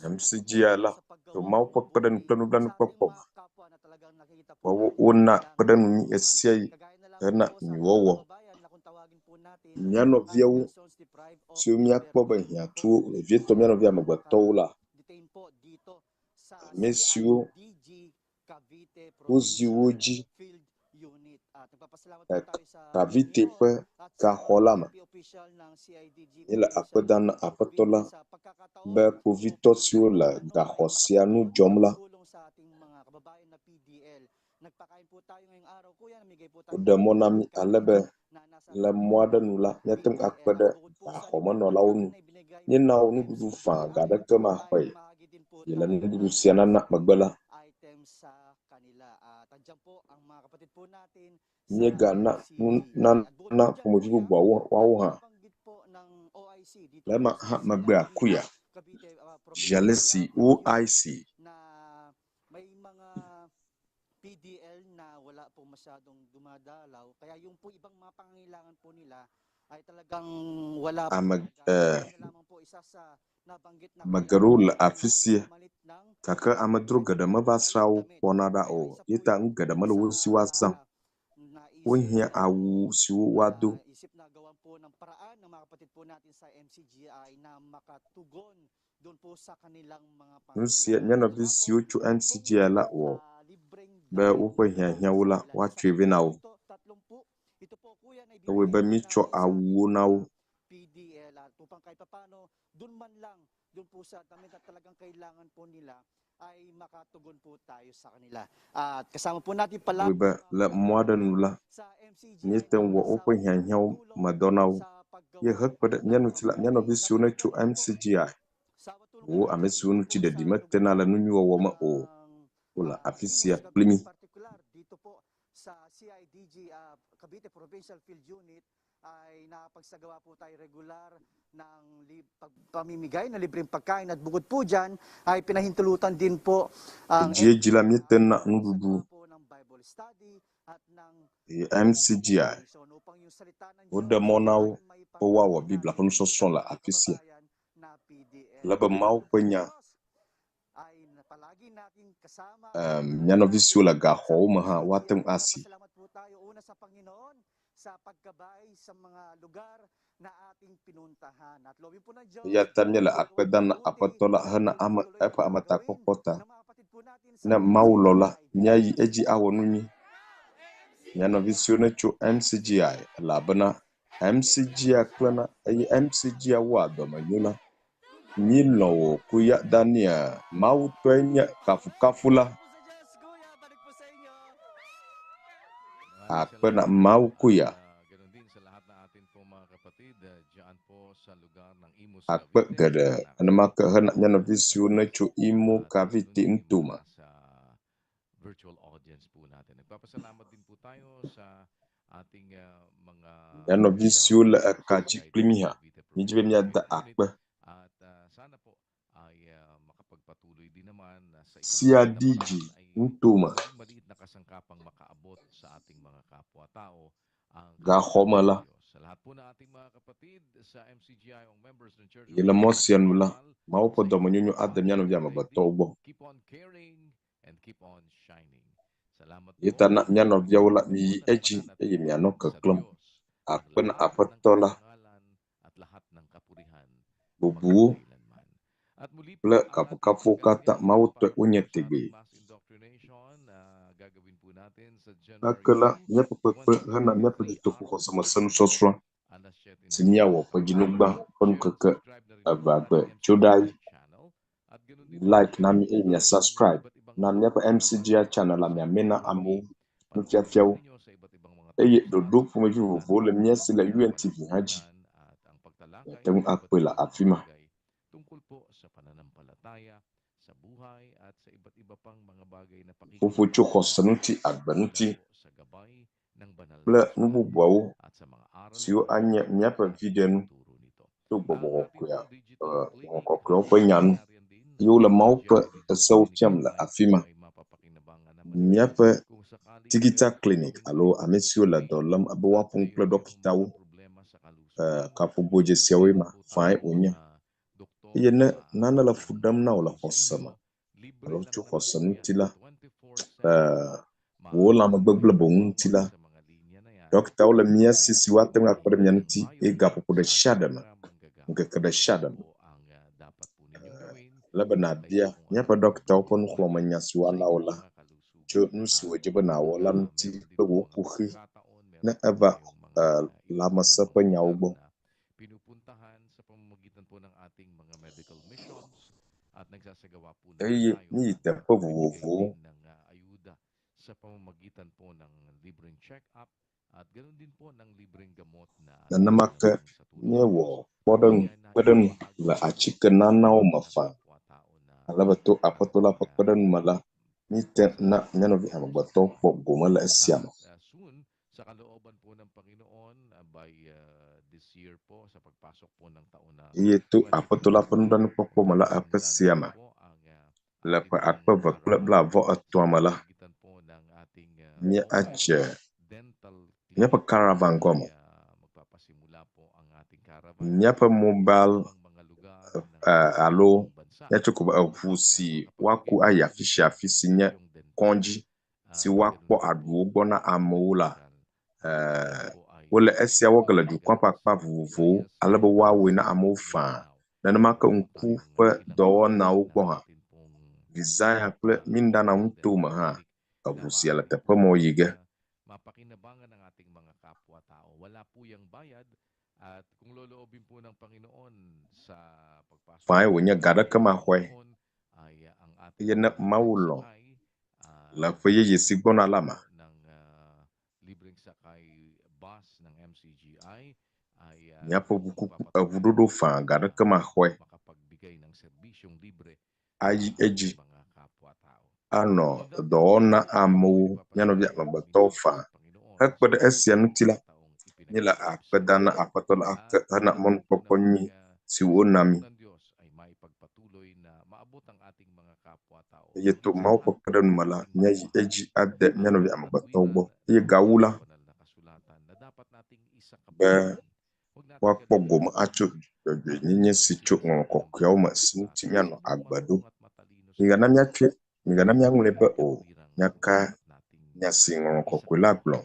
Le MCGI la, to Mawu ƒe kpeɖeŋu kple nublanuikpɔkpɔ me, woawo wona kpeɖeŋu mí ɣesiaɣi hena nyuiwɔwɔ. Mía nɔviawo siwo míakpɔ be hiã tu wo, vevietɔ mía nɔvi amegbetɔwo la, ame siwo wozi wo dzi le Cavite ƒe gaxɔ la me. Míele akpe dam na Aƒetɔ la be kpovitɔ siwo le gaxɔ sia nu dzɔm la, woɖe mɔ na mí ale be le mɔ aɖe nu la, míate ŋu akpe ɖe gaxɔmenɔlawo ŋu. Míena wo nuɖuɖu faa, ga aɖeke maxɔe. Yi le nuɖuɖu sia nana megbe la, míegana nunana ƒomevi bubuawo woawo hã. Le ema hã megbea, Kuya, zi ale si OIC Ame e ame geɖewo le afi sia gake amedzro geɖe meva srã wo kpɔna ɖa o ye ta nu geɖe mele wo si woazã o. Wohiã awu siwo woado. Nu sia mía nɔvi siwo tso MCGI la wɔ be woƒe hiahiãwo la woatsɔe vɛ na wo. Ewɔe be míetsɔ awuwo na wo. Ewɔe be le mɔ aɖe nu la, míete ŋu wɔ woƒe hiahiãwo me dɔ na wo. Ye hekpe ɖe mía ŋuti la, mía nɔvi siwo netso MCGI, wo ame siwo ŋuti ɖeɖi metena le nu nyui wɔwɔ me o, wole afi sia kpli mí. Edziedzi la, míete ŋu na nuɖuɖu eye MCGI woɖe mɔ na wo be woawɔ Biblia ƒe nusɔsrɔ̃ le afi sia. Ale be Mawu ƒe Nya em, mía nɔvi siwo le gaxɔwo me hã woate ŋu asi. Eya ta míele akpe dam na Aƒetɔ la hena ame eƒe ametakpɔkpɔ ta. Ne Mawu lɔ̃ la, míayi edzi awɔ nu nyui. Mía nɔvi siwo netso MCGI elabena MCGI klẽna eye MCGI wɔa dɔmenyo la. Mílɔ̃ wò Kuya Daniel, Mawu tɔe nye kafukafu la. Akpe na Mawu Kuya. Akpe geɖe enumake hena mía nɔvi siwo netso Imo Cavite nutome. Mía nɔvi siwo le eka dzi kpli mí hã, mídi be míada akpe. Sia ɖi dzi nutome. Gaxɔme la, yi le mɔ sia nu la, Mawu ƒe dɔmenyonyo ade mía nɔvi amegbetɔwo gbɔ. Ye ta na mía nɔviawo la, miyi edzi eye mianɔ keklẽm. Akpe na Aƒetɔ la. Bubuwo kple kafukafuwo katã Mawu tɔe wonye tegbee. Gake la, míaƒe kpekpe hena míaƒe dutoƒo xɔsemesenusɔsrɔ̃ si míawɔ ƒe dzinugba ƒe ŋkeke eveagbe tso ɖa yi. Like na mí eye mia subscribe na míaƒe MCGI channel la miamɛ na amewo nufiafiawo eye ɖoɖo ƒomevi vovovowo le mía si le UNTV hã dzi. Miate ŋu akpɔe le afi ma. Ƒoƒo tso xɔse ŋuti, agbe ŋuti kple nu bubuawo siwo anye míaƒe viɖenu to gbɔgbɔ kɔkɔea, gbɔgbɔ kɔkɔeawo ƒe nya nu eye wole Mawu ƒe esewo fiam le afi ma. Míaƒe digital clinic alo ame siwo le dɔ lém be woaƒo nu kple ɖɔkitawo, kaƒogodzesiawoe ma, fãe wònye. Eye ne nane le fu ɖem na wò le xɔse me alo tso xɔse ŋuti la, wò lãmegbegblẽ boŋ ŋuti la, ɖɔkitawo le mía si si woate ŋu akpe ɖe mía ŋuti eye gaƒoƒo ɖe sia ɖe me, ŋkeke ɖe sia ɖe me. Ele be nàbia míaƒe ɖɔkitawo ƒe nuxlɔ̃amenya si woana wò la tso nu si wòdze be nàwɔ la ŋuti kple wò kuxi ne eva lãmesẽ ƒe nyawo gbɔ. Eye míyi teƒe vovovowo. Nenema ke míewɔ kpɔɖeŋu kpeɖeŋu le atikenanawo me faa ale be to Aƒetɔ la ƒe kpeɖeŋu me la, míete ŋu na mía nɔvi amegbetɔwo kpɔ gome le esia me. Eye to Aƒetɔ la ƒe nublanuikpɔkpɔ me la, eƒe sia me, le ƒe akpe eve kple blaeve-vɔ-etɔ̃a me la, míadze míaƒe caravan gɔme, míaƒe mobile alo míatso ko be eŋu si woaku ayi afi sia afi si nye kɔdzi si woakpɔ aɖuwo gbɔ na amewo la, wole esia wɔ ge le dukɔa ƒe akpa vovovowo ale be woawɔe na amewo faa. Nenema ke ŋku ƒe dɔwɔnawo gbɔ hã, Vizaya kple Mindanao nutome hã, eŋu sia le teƒe ma yi ge. Fãe wònye ga aɖeke maxɔe eye ne Mawu lɔ̃ le ƒe yeye si gbɔna la me, míaƒe ʋukuku eŋuɖoɖo faa ga aɖeke maxɔe ayi edzi anɔ dɔ wɔm na amewo, mía nɔvi amegbetɔwo faa. Hekpe ɖe esia ŋuti la, míele akpe dam na Aƒetɔ la ake hena mɔnukpɔkpɔ nyui si wòna mí. Eye to Mawu ƒe kpeɖeŋu me la, míayi edzi ade mía nɔvi amegbetɔwo gbɔ. Eye gawu la, be woakpɔ gome atso dzɔdzɔenyenye si tso Ŋɔŋlɔ Kɔkɔeawo me si ŋuti míanɔ agbe ɖo. Migana míatsɔe, migana míaŋlɔe be o. Nya ka nya si Ŋɔŋlɔ Kɔkɔe la gblɔ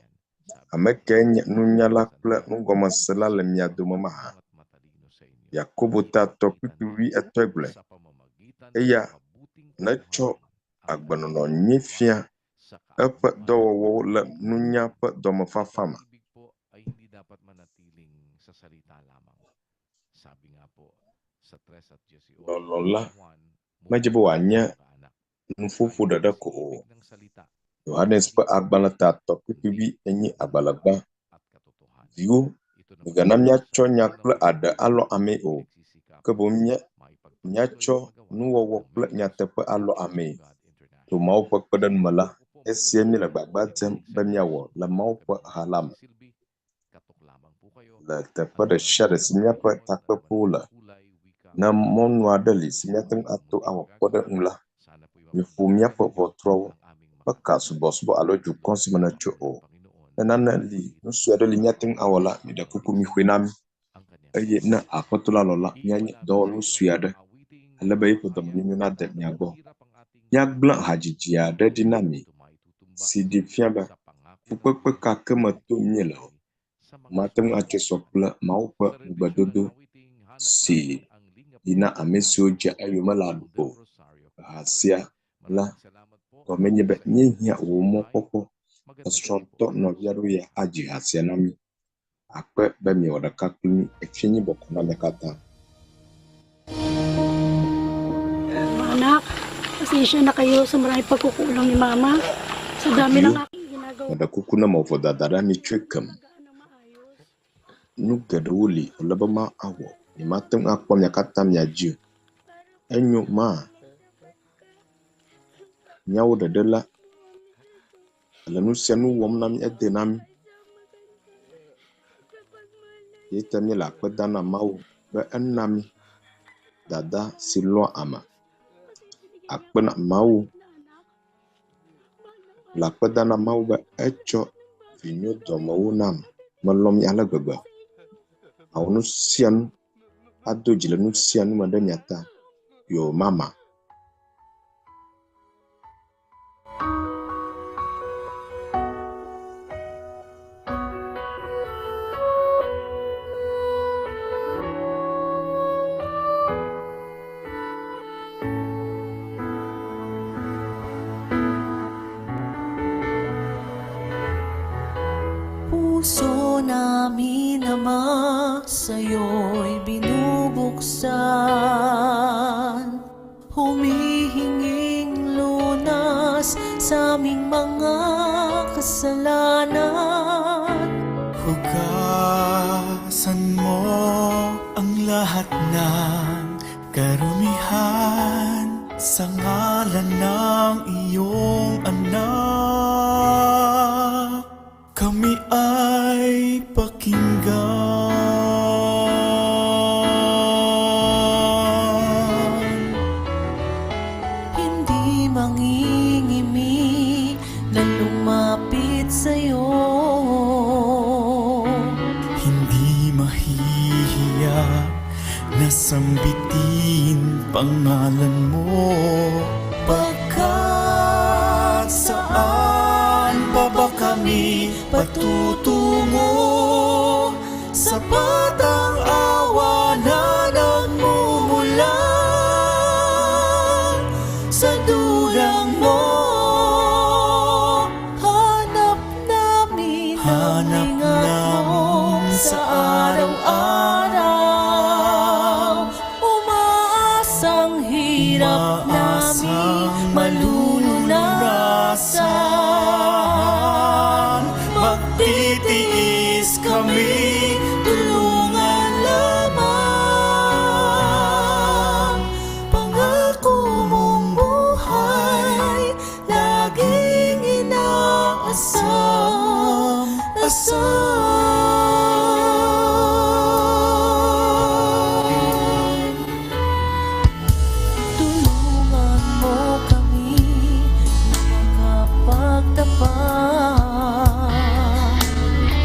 Ame kae nye nunyala kple nugɔmesela le mia dome mahã? Yakobo ta tɔ kpukpui wuietɔ̃e gblɔe. Eya netsɔ agbenɔnɔ nyui fia eƒe dɔwɔwɔwo le nunya ƒe dɔmefafa me. Lɔlɔ̃ la medze be wòanye nuƒoƒo ɖeɖe ko o. Yohanes ƒe agbalẽ ta tɔ kpukpui wuienyi agbalẽ gbã. Viwo, migana míatsɔ nya kple aɖe alɔ amee o, ke boŋ míatsɔ nuwɔwɔ kple nyateƒe alɔ amee. To Mawu ƒe kpeɖeŋu me la, esiae míele agbagba dzem be míawɔ le Mawu ƒe ha la me. Le teƒe ɖe sia ɖe si míaƒe takpeƒewo le, ne mɔnu aɖe li si míate ŋu ato awɔ kpɔɖeŋu la, miƒo míaƒe ʋɔtruawo meka subɔsubɔ alo dukɔ si me nètso o. Ne nane li, nu sue aɖe li míate ŋu awɔ la, miɖe kuku mixɔe na mí. Eye ne Aƒetɔ la lɔ̃ la, míanye dɔwɔnu sue aɖe ale be eƒe dɔmenyonyo nade mia gbɔ. Míagblẽ hadzidzi aɖe ɖi na mi si ɖi fia be fukpekpe ka ke me tom míele o, mate ŋu atsɔe sɔ kple Mawu ƒe ŋugbedodo si li na ame siwo dzea eyome la o. Ha sia la gɔmee nye be míehiã wò mɔkpɔkpɔ. Esrɔ̃tɔ nɔvi aɖewo ya adzi ha sia na mí. Akpe be miewɔ ɖeka kpli mí. Efia nyi bɔkɔ na mia katã. Mga anak, pasensya na kayo sa maraming pagkukulang ni Mama. Sa dami ng Viwo, aking ginagawa. meɖe kuku ne mewɔ vodada ɖe mi tsoe kem. Nu geɖewo li wòle be mawɔ. Nyemate ŋu akpɔ mia katã mia dzi o. Enyo maa? Míawo ɖeɖe la, ele nu sia nu wɔm na mí, ede na mí. Ye ta míele akpe dam na Mawu be ena mí dada si lɔ̃a ame. Akpe na Mawu le akpe dam na Mawu be etsɔ vi nyodɔmewo nam. Melɔ̃ mi ale gbegbe. Mawɔ nu sia nu ado dzi le nu sia nu me ɖe mia ta. Your mama. Puso namin, Ama, sa'yo'y binubuksan. Humihinging lunas sa aming mga kasalanan. Hugasan mo ang lahat ng karumihan sa ngalan ng iyong anak. Kami ay pakinggan. Hindi mangingimi na lumapit sa'yo. Hindi mahihiya na sambitin pangalan mo. Pagkat saan pa ba kami patutungo? Sapat ang awa na nagmumula sa durang mo. Hanap namin ang Hanap ingat mo namin sa sa araw-araw. Umaasang hirap namin Umaasang malulunasan. malulunasan. Magtitiis kami, Tulungan lamang. Pangako mong buhay, laging inaasam. Asam. Tulungan mo kami makapagtapat.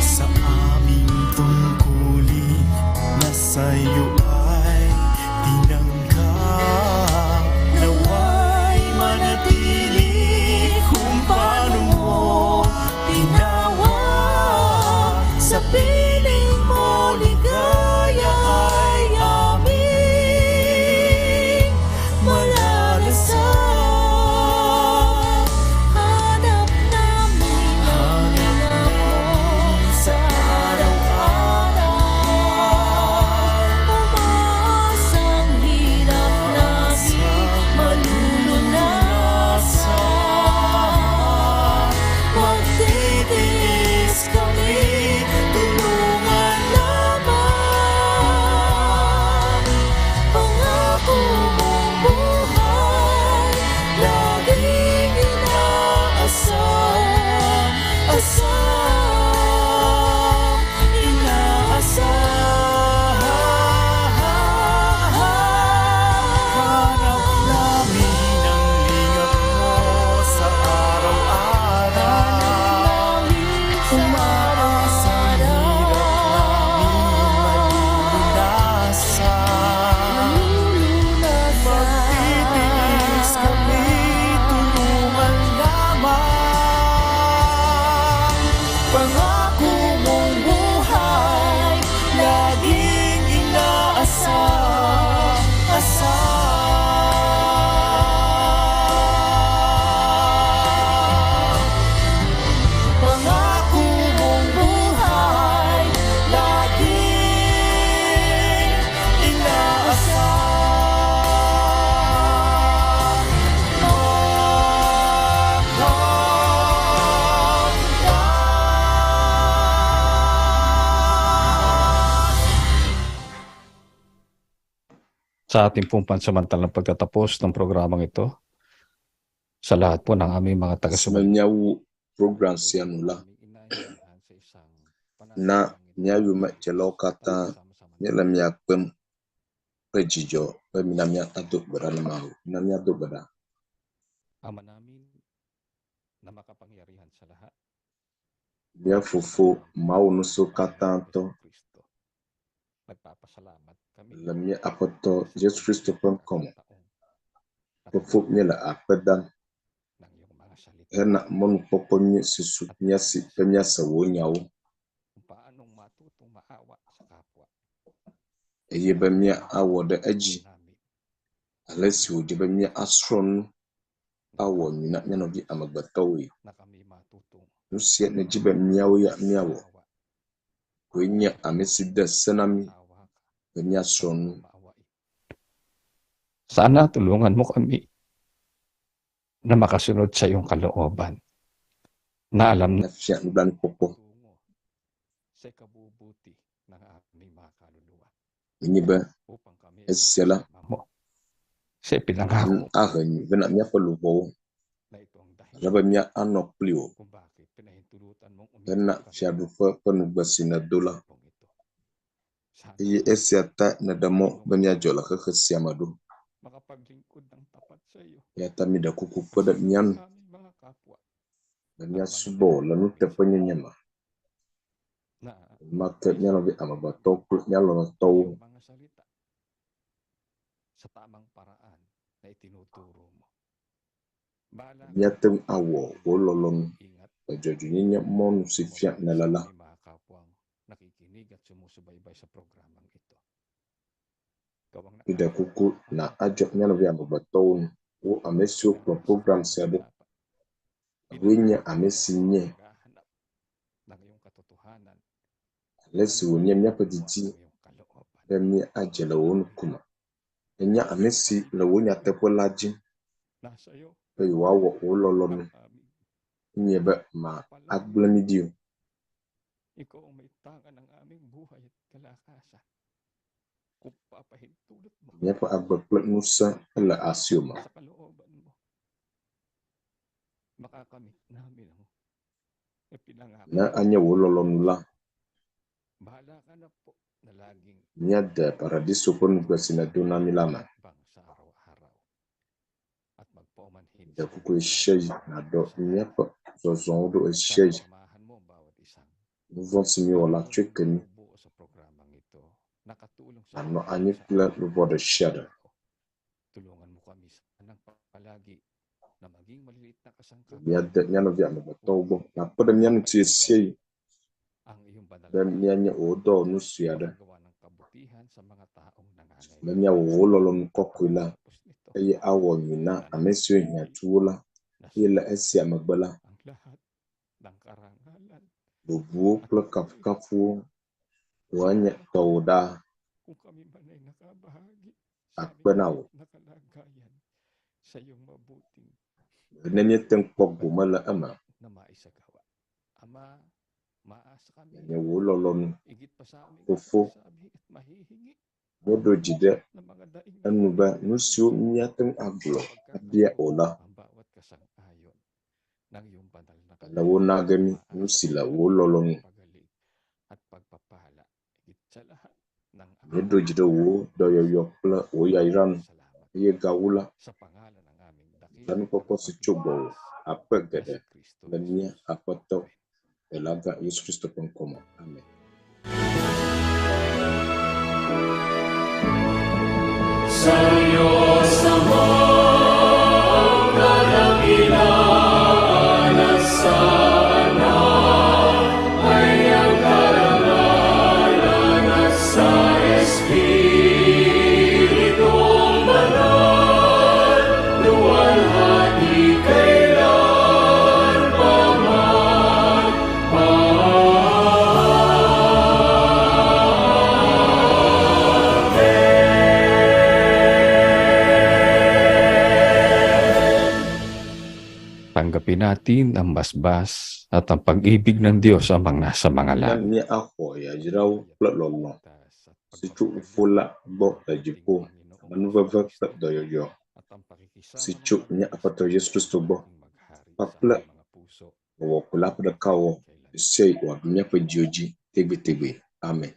Sa aming tungkulin na sa'yo ay tinanggap. Naway manatili kung paano mo tinawag. Sa ating pong pansamantalang pagtatapos ng programang ito, sa lahat po ng aming mga Esime taga-subaybay, míawu program sia nu la, na mía yomedzelawo katã míele mia kpem kple dzidzɔ be mina míado gbe ɖa na Mawu. Mina míado gbe ɖa. Ama namin na makapangyarihan sa lahat, Mía Fofo, Mawu ŋusẽkatãtɔ, Kristo, nagpapasalamat kami le mía Aƒetɔ Yesu Kristo ƒe ŋkɔme, Fofo míele akpe dam ng iyong mga salita hena mɔnukpɔkpɔ nyui si su mía si be míase wò nyawo kung paanong matutong maawa sa kapwa eye be míawɔ ɖe edzi ale si wòdze be míasrɔ̃ nu awɔ nyui na mía nɔvi amegbetɔwoe. na kami matutong Nu sia nèdi be míawo ya míawɔ koe nye ame si de se na mí be míasrɔ̃ nu. Sana tulungan mo kami na makasunod sa iyong kalooban na alam Nefia nublanuikpɔkpɔ sa ikabubuti ng aming mga kaluluwa Menye be upang kami ay esia la makasama mo sa ipinangako nu ahe nyui bena míaƒe luʋɔwo na ito ang ale be míanɔ kpli wò kung bakit pinahintulutan mong hena umibig kami fiaɖuƒe ƒe nugbe si nèdo la. mong ito. Sana Eye esia ta nèɖe mɔ be míadzɔ le xexe sia me ɖo. makapaglingkod ng tapat sa iyo Eya ta míɖe kuku kpe ɖe mía nu sa aming mga kapwa be míasubɔ wò le nuteƒenyenye me. na Enumake mía nɔvi amegbetɔwo kple mía lɔlɔ̃tɔwo iyong mga salita sa tamang paraan na itinuturo mo. Bahala ka Míate ŋu awɔ wò lɔlɔ̃nu ingat le dzɔdzɔenyenye mɔnu si fiam sumabay nèle sa la. aming mga kapwang nakikinig at sumusubaybay sa programang ito. Ikaw ang Míɖe kuku na adzɔ mía nɔvi amegbetɔwo nu. Wo ame siwo kplɔ program sia ɖo. Woe nye ame si nye naghahanap ng iyong katotohanan ale si wònye míaƒe didi be míadze le wò ŋkume. Ènya ame si le wò nyateƒe la dzi nasa iyo be yewoawɔ wò lɔlɔ̃nu. ang aming Enye be ma agblẽ mí ɖi o. Ikaw ang may tanga ng aming buhay at kalakasan. Kung papahintulot mo Míaƒe agbe kple ŋusẽ ele asiwò me. sa kalooban mo, makakamit namin ang ipinangako. Ne enye wò lɔlɔ̃nu la, Bahala ka na po na laging míade paradiso ƒe nugbe si nèdo na mí la me. bang sa araw-araw at magpaumanhin Ɖe sa kuku ɣesiaɣi nàɖɔ míaƒe zɔzɔwo ɖo ɣesiaɣi. samahan mo ang bawat isang Nu vɔ̃ si míewɔ la tsɔe ke mí. buo sa programang ito. Nakatulong sa Nànɔ anyi kple luʋɔ ɖe sia ɖe. Tulungan mo kami sanang palagi na maging maliliit na kasangkapan Míade mía nɔvi amegbetɔwo gbɔ. Nàkpe ɖe mía ŋuti ɣesiaɣi ang iyong banal be míanye wò dɔwɔnu sue aɖe. gawa ng kabutihan sa mga taong Be nangangailangan. míawɔ wò lɔlɔ̃nu kɔkɔe la eye awɔ nyui na ame siwo hiã tu wo la. Eye le esia megbe la, Ang lahat ng karangalan bubuwo kple kafukafuwo wòanye tɔwò ɖaa. kung kami man ay nakabahagi sa Akpe aming na wò. maliit na kalagayan sa iyong mabuting Ne míete ŋu kpɔ gome le eme na maisagawa. Ama, maasa kami nye wò lɔlɔ̃nu. higit pa sa aming Fofo, masasabi at mahihingi míeɖo dzi ɖe ng mga daing enu be nu siwo míate ŋu agblɔ abia o la, ang bawat kasang-ayon ng iyong banal na le wo na ge mí nu si le wò lɔlɔ̃nu. pagaling at pagpapala higit sa lahat ng Míeɖo dzi ɖe wò dɔyɔyɔ kple wò yayra nu eye gawu la, sa pangalan ng aming nublanuikpɔkpɔ si tso gbɔwò akpe geɖe le mía Aƒetɔ Ɖela Yesu Kristo ƒe ŋkɔme. Amen. Sa Diyos Ama, ang kadakilaan at sa Anak ay ang karangalan at sa Espiritong Banal, luwalhati kailan pa man. Tanggapin natin ang basbas at ang pag-ibig ng Diyos amang nasa mga Na langit. míaxɔ yayrawo kple lɔlɔ̃ si tso Fofo la gbɔ le dziƒo. Amenuveve kple dɔyɔyɔ si tso mía Aƒetɔ Yesu Kristo gbɔ kpakple Gbɔgbɔ Kɔkɔe la ƒe ɖekawɔwɔ ɣesiaɣi wòaɖu míaƒe dziwo dzi tegbetegbe. Amen.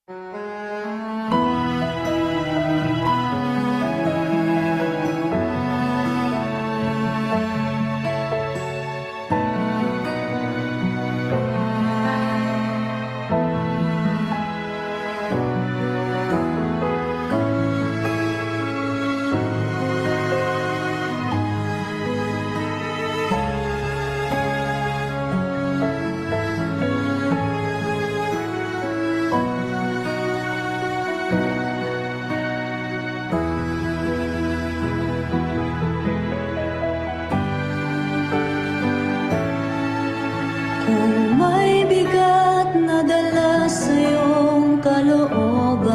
Kung may bigat na dala sa iyong kalooban,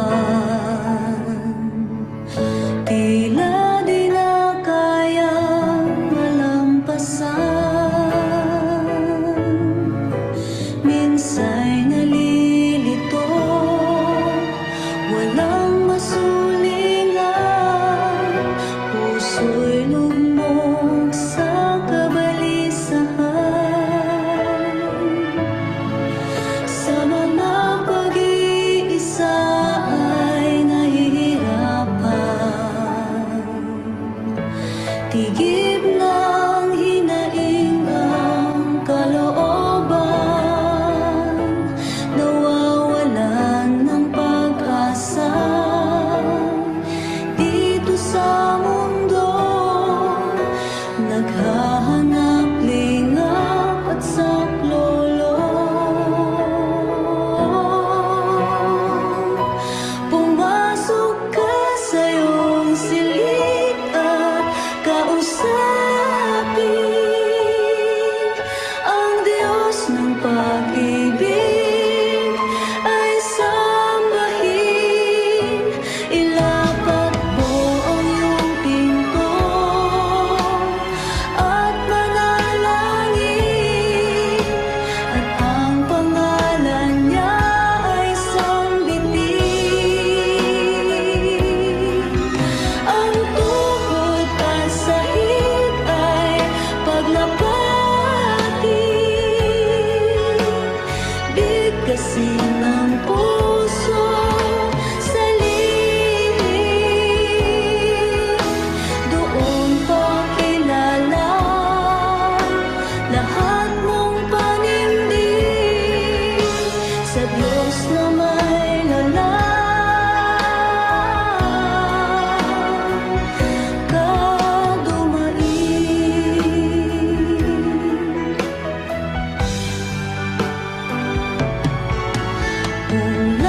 tila di na kayang malampasan. Minsa'y nalilito, walang masulingan, puso'y lugmok sa kabalisahan. Sa mga pag-iisa ay nahihirapan, tigib ng hinaing ang kalooban, nawawalan ng pag-asa. Dito sa mundo, naghahanap lingap at saklolo. Pumasok ka sa iyong silid at kausapin ang Diyos ng pag-ibig ay sambahin. Ilapat mo ang iyong pinto at manalangin, at ang pangalan niya ay sambitin. Ang tuhod at sahig ay paglapatin, bigkasin ang puso sa lihim. Doon pakilala lahat mong panindig sa Diyos na may lalang ka dumaing. Kung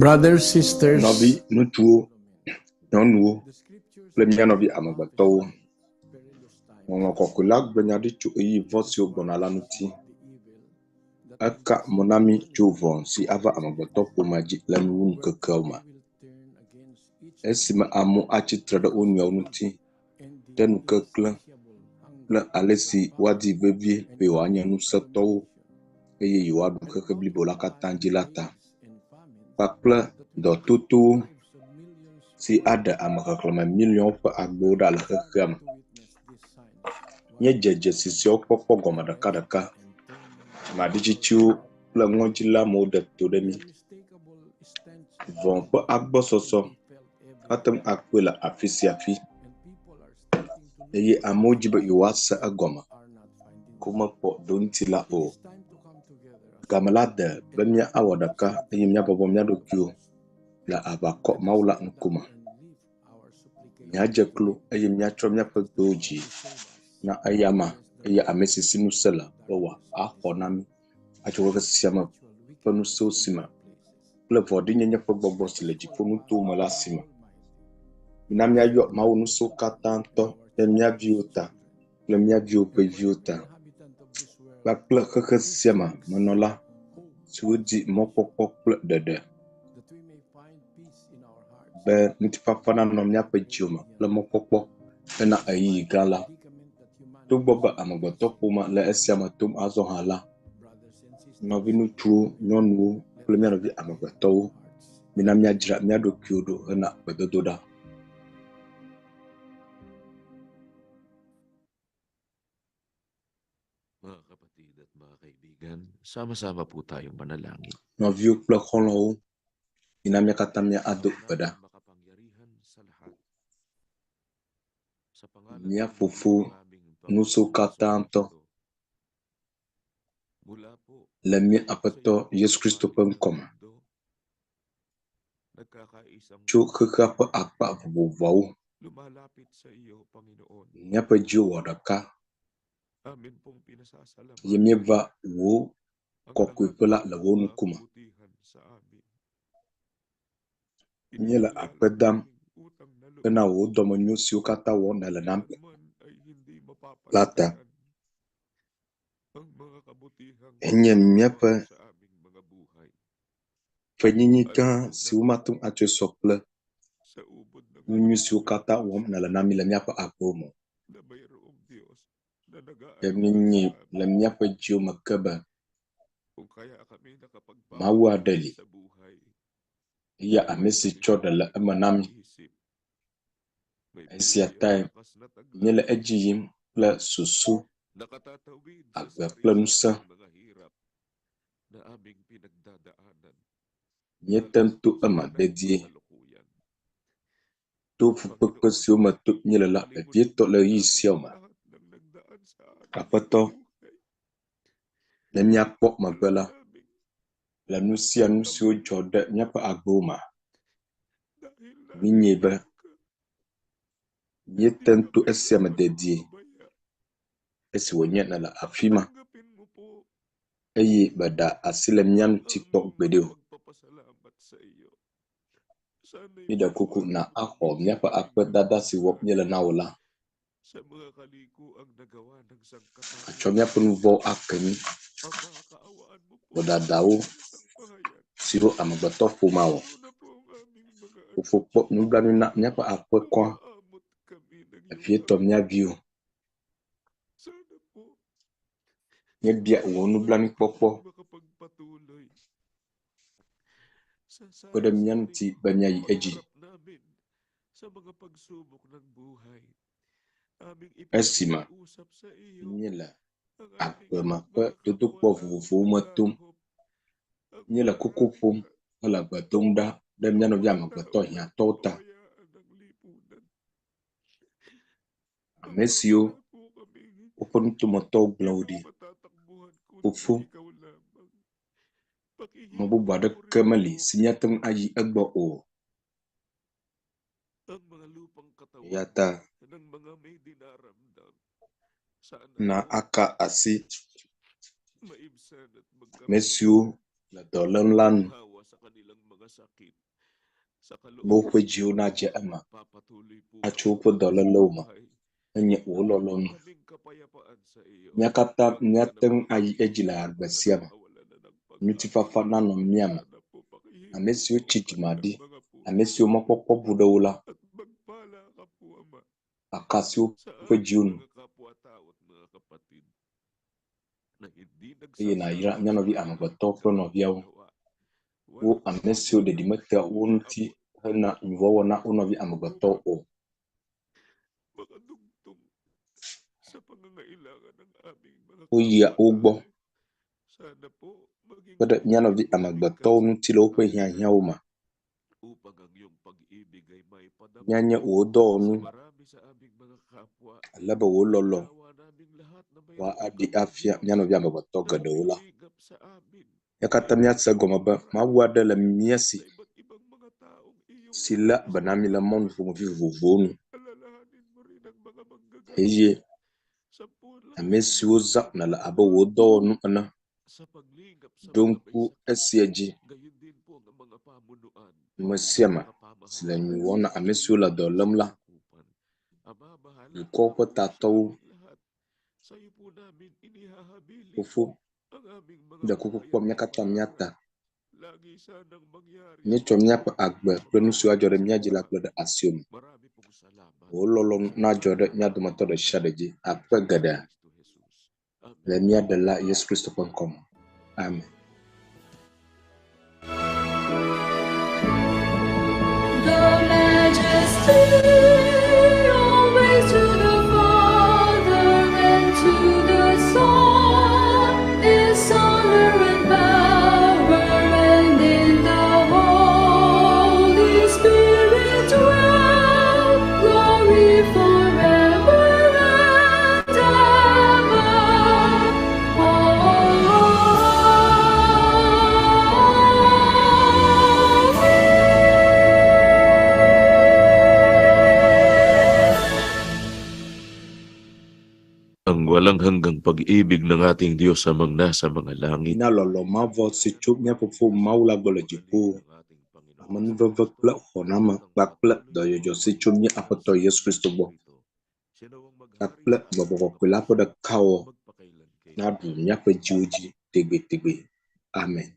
Brothers, sisters, Nɔvi ŋutsuwo, nyɔnuwo kple mía nɔvi amegbetɔwo. Ŋɔŋlɔ kɔkɔe la gblɔ nya ɖi tso ɣeyiɣi vɔ̃ siwo gbɔna la ŋuti. Eka mo na mí tso vɔ̃ si ava amegbetɔƒomea dzi le nuwuŋkekeawo me. Esime amewo atsi tre ɖe wo nɔewo ŋuti ɖe ŋukeklẽ kple ale si woadi vevie be yewoanye ŋusẽtɔwo eye yewoaɖu xexe blibo la katã dzi la ta kpakple dɔtotowo si aɖe ame xexlẽme miliɔnwo ƒe agbewo ɖa le xexea me. Míedze dzesi siawo kpɔkpɔ gɔme ɖekaɖeka. Dzimaɖitsitsiwo kple ŋɔdziléamewo ɖe to ɖe mí. Vɔ̃ ƒe agbɔsɔsɔ ate ŋu akpɔe le afi sia afi eye amewo di be yewoase egɔme ke womekpɔ ɖoŋuti la o. Game la de be míawɔ ɖeka eye míabɔbɔ mía ɖokuiwo le aʋakɔ Mawu la ŋkume. Míadze klo eye míatsɔ míaƒe gbewo dzi na eyama eye ame si si ŋusẽ le be wòaxɔ na mí atso xexe sia me ƒe ŋusẽwo si me kple vɔ̃ɖinyenye ƒe gbɔgbɔ si le dziƒonutowo me la si me. Mina míayɔ Mawu ŋusẽwo katã tɔ ɖe mía viwo ta kple mía viwo ƒe viwo ta kpakple xexe sia me menɔla siwo di mɔkpɔkpɔ kple ɖeɖe be ŋutifafa nanɔ míaƒe dziwo me kple mɔkpɔkpɔ hena ɣeyiɣi gã la. Togbɔ be amegbetɔƒome le esia me tom azɔ hã la, nɔviŋutsuwo, nyɔnuwo kple mía nɔvi amegbetɔwo, mina míadzra mía ɖokuiwo ɖo hena gbedodoɖa. Mga kapatid at mga kaibigan, sama-sama po tayong manalangin. Nɔviwo kple xɔlɔ̃wo, mina mía katã míado gbe ɖa. Makapangyarihan sa lahat. Sa pangalan Mía ng Fofo aming ŋusẽwo Panginoong katã tɔ Kristo, mula po le mía sa Aƒetɔ iyong Yesu Kristo ƒe maling ŋkɔme mundo, nagkakaisang tso buo xexea ƒe akpa vovovoawo. lumalapit sa iyo, Panginoon. Míaƒe dziwo wɔ ɖeka Amin pong eye pinasasalamatan míeva wò ang lahat kɔkɔeƒe la ng le wò iyong mga ŋkume. kabutihan sa amin. Míele Kinikilala akpe dam naming utang na hena loob wò dɔmenyo siwo katã wɔm nèle na nam anuman ay hindi la ta. mapapalitan ang mga kabutihang Enye ginagawa míaƒe mo sa aming mga buhay. fenyinyi gã Alam po si namin womate ŋu atsɔe sɔ kple sa ubod ng nu nyui siwo iyong katã wɔm nèle na mí le míaƒe agbewo me. na mayroong Diyos na Ke nag-aalaga míenyi sa le amin. míaƒe dziwo me ke be Kung kaya kami Mawu aɖe nakapagpapatuloy li sa buhay, eye ame may si tsɔ ɖe le panibago eme na mí. isip, may Esia buhay at tae lakas na taglay, míele edzi yim kple susu, nakatatawid sa agbe kple ŋusẽ. sari-saring mga hirap na aming pinagdadaanan, Míete ŋu to lalo sa eme dedie. kasalukuyan. To fukpekpe Panginoon, siwo me tom míele la, makalimutan vevietɔ po le ɣeyiɣi namin siawo me. lahat ng nagdaan sa aming Aƒetɔ, mga buhay. ne míakpɔ megbe Alam la, naming le nu sia nu ang siwo dzɔ ɖe míaƒe agbewo mea, dahil míenyae be naririyan ka, míete hindi ŋu to kami esia me dedie mapapabaya. esi wònye nèle afi ma Tanggapin mo po eye mèɖe asi le mía ang ŋuti kpɔ aming gbeɖe mga o. pagpapasalamat sa iyo. Sana'y Míɖe kuku patawarin na mo axɔ kami sa míaƒe aming akpedada si wɔm mga míele kasalanan, na wò la. sa mga kalikuang nagawa ng Atsɔ sangkatauhan. míaƒe nu vɔ̃wo ake mí, Ama, kaawaan mo po ang vodadawo aming sambahayan. siwo amegbetɔƒomea wɔ. Lalo na po ang aming mga Fofo anak. kpɔ nublanui na míaƒe aƒekɔa, Nawaamot kami ng iyong vevietɔ mía awa. viwo. Sana po Míebia wò nublanuikpɔkpɔ kami makapagpatuloy sa kpe ɖe mía sari-saring ŋuti be míayi edzi. pagharap namin sa mga pagsubok ng buhay. Aming Esime ipinakikiusap sa iyo míele ang aming agbe me ƒe mga dodokpɔ kapwa vovovowo me tom, nasasakop, ang míele mga koko ƒom mahihirap, hele gbe dom ɖa ɖe mía ang nɔvi mga amegbetɔ taong hiãtɔwo ta. napapabayaan ng lipunan. Ame Ama, siwo wala po kaming woƒe nutometɔwo gblẽ wo ibang ɖi. matatakbuhan kundi Fofo, ikaw lamang. ame bubu Pakihilom mo aɖeke rin meli po si míate ŋu ayi egbɔ o. ang mga lupang Eya katawan ta ng mga may dinaramdam. Sana na po aka asi maibsan at ame magkamot siwo le dɔ lém la nu be woƒe dziwo nadze eme atso woƒe dɔlélewo me enye wò lɔlɔ̃nu. Mía katã míate ŋu ayi edzi le agbe sia me. Ŋutifafa nanɔ mía me. Ame siwo tsi dzimaɖi, ame siwo mɔkpɔkpɔ bu ɖe wo la, akasi woƒe dziwo nu eye nàyra mía nɔvi amegbetɔwo kple nɔviawo. Wo ame siwo ɖeɖi metea wo ŋuti hena nyuiwɔwɔ na wo nɔvi amegbetɔwo o. Woyia wo gbɔ kpe ɖe mía nɔvi amegbetɔwo ŋuti le woƒe hiahiãwo me. Míanye wò dɔwɔnu ale be wò lɔlɔ woaɖi afia mía nɔvi amegbetɔ geɖewo la. Mía katã míase egɔme be Mawu aɖe le mía si si léa be na mí le mɔnu ƒomevi vovovowo nu eye ame siwo zãm nèle abe wò dɔwɔnu ene ɖo ŋku esia dzi. Ame sia ame si le nyui wɔm na ame siwo le dɔ lém la, dukɔwo ƒe tatɔwo, fofo, ɖe kuku kpɔ mía katã mía ta. Míetsɔ míaƒe agbe kple nu siwo adzɔ ɖe mía dzi la kple ɖe asiwò me. Wò lɔlɔ̃nu nadzɔ ɖe mía dometɔ ɖe sia ɖe dzi akpe geɖe le mía Ɖela Yesu Kristo ƒe ŋkɔ me. Amen. The majesty always to the Father and to the Son is honor and power, and in the Holy Spirit dwell glory forever and ever. Ang walang hanggang pag-ibig ng ating Diyos amang nasa mga langit. Na lɔlɔ̃ mavɔ si tso mía Fofo Mawu la gbɔ le dziƒo, amenuveve kple xɔname kpakple dɔyɔyɔ si tso mía Aƒetɔ Yesu Kristo gbɔ kpakple Gbɔgbɔ Kɔkɔe la ƒe ɖekawɔwɔ naɖu míaƒe dziwo dzi tegbetegbe. Amen.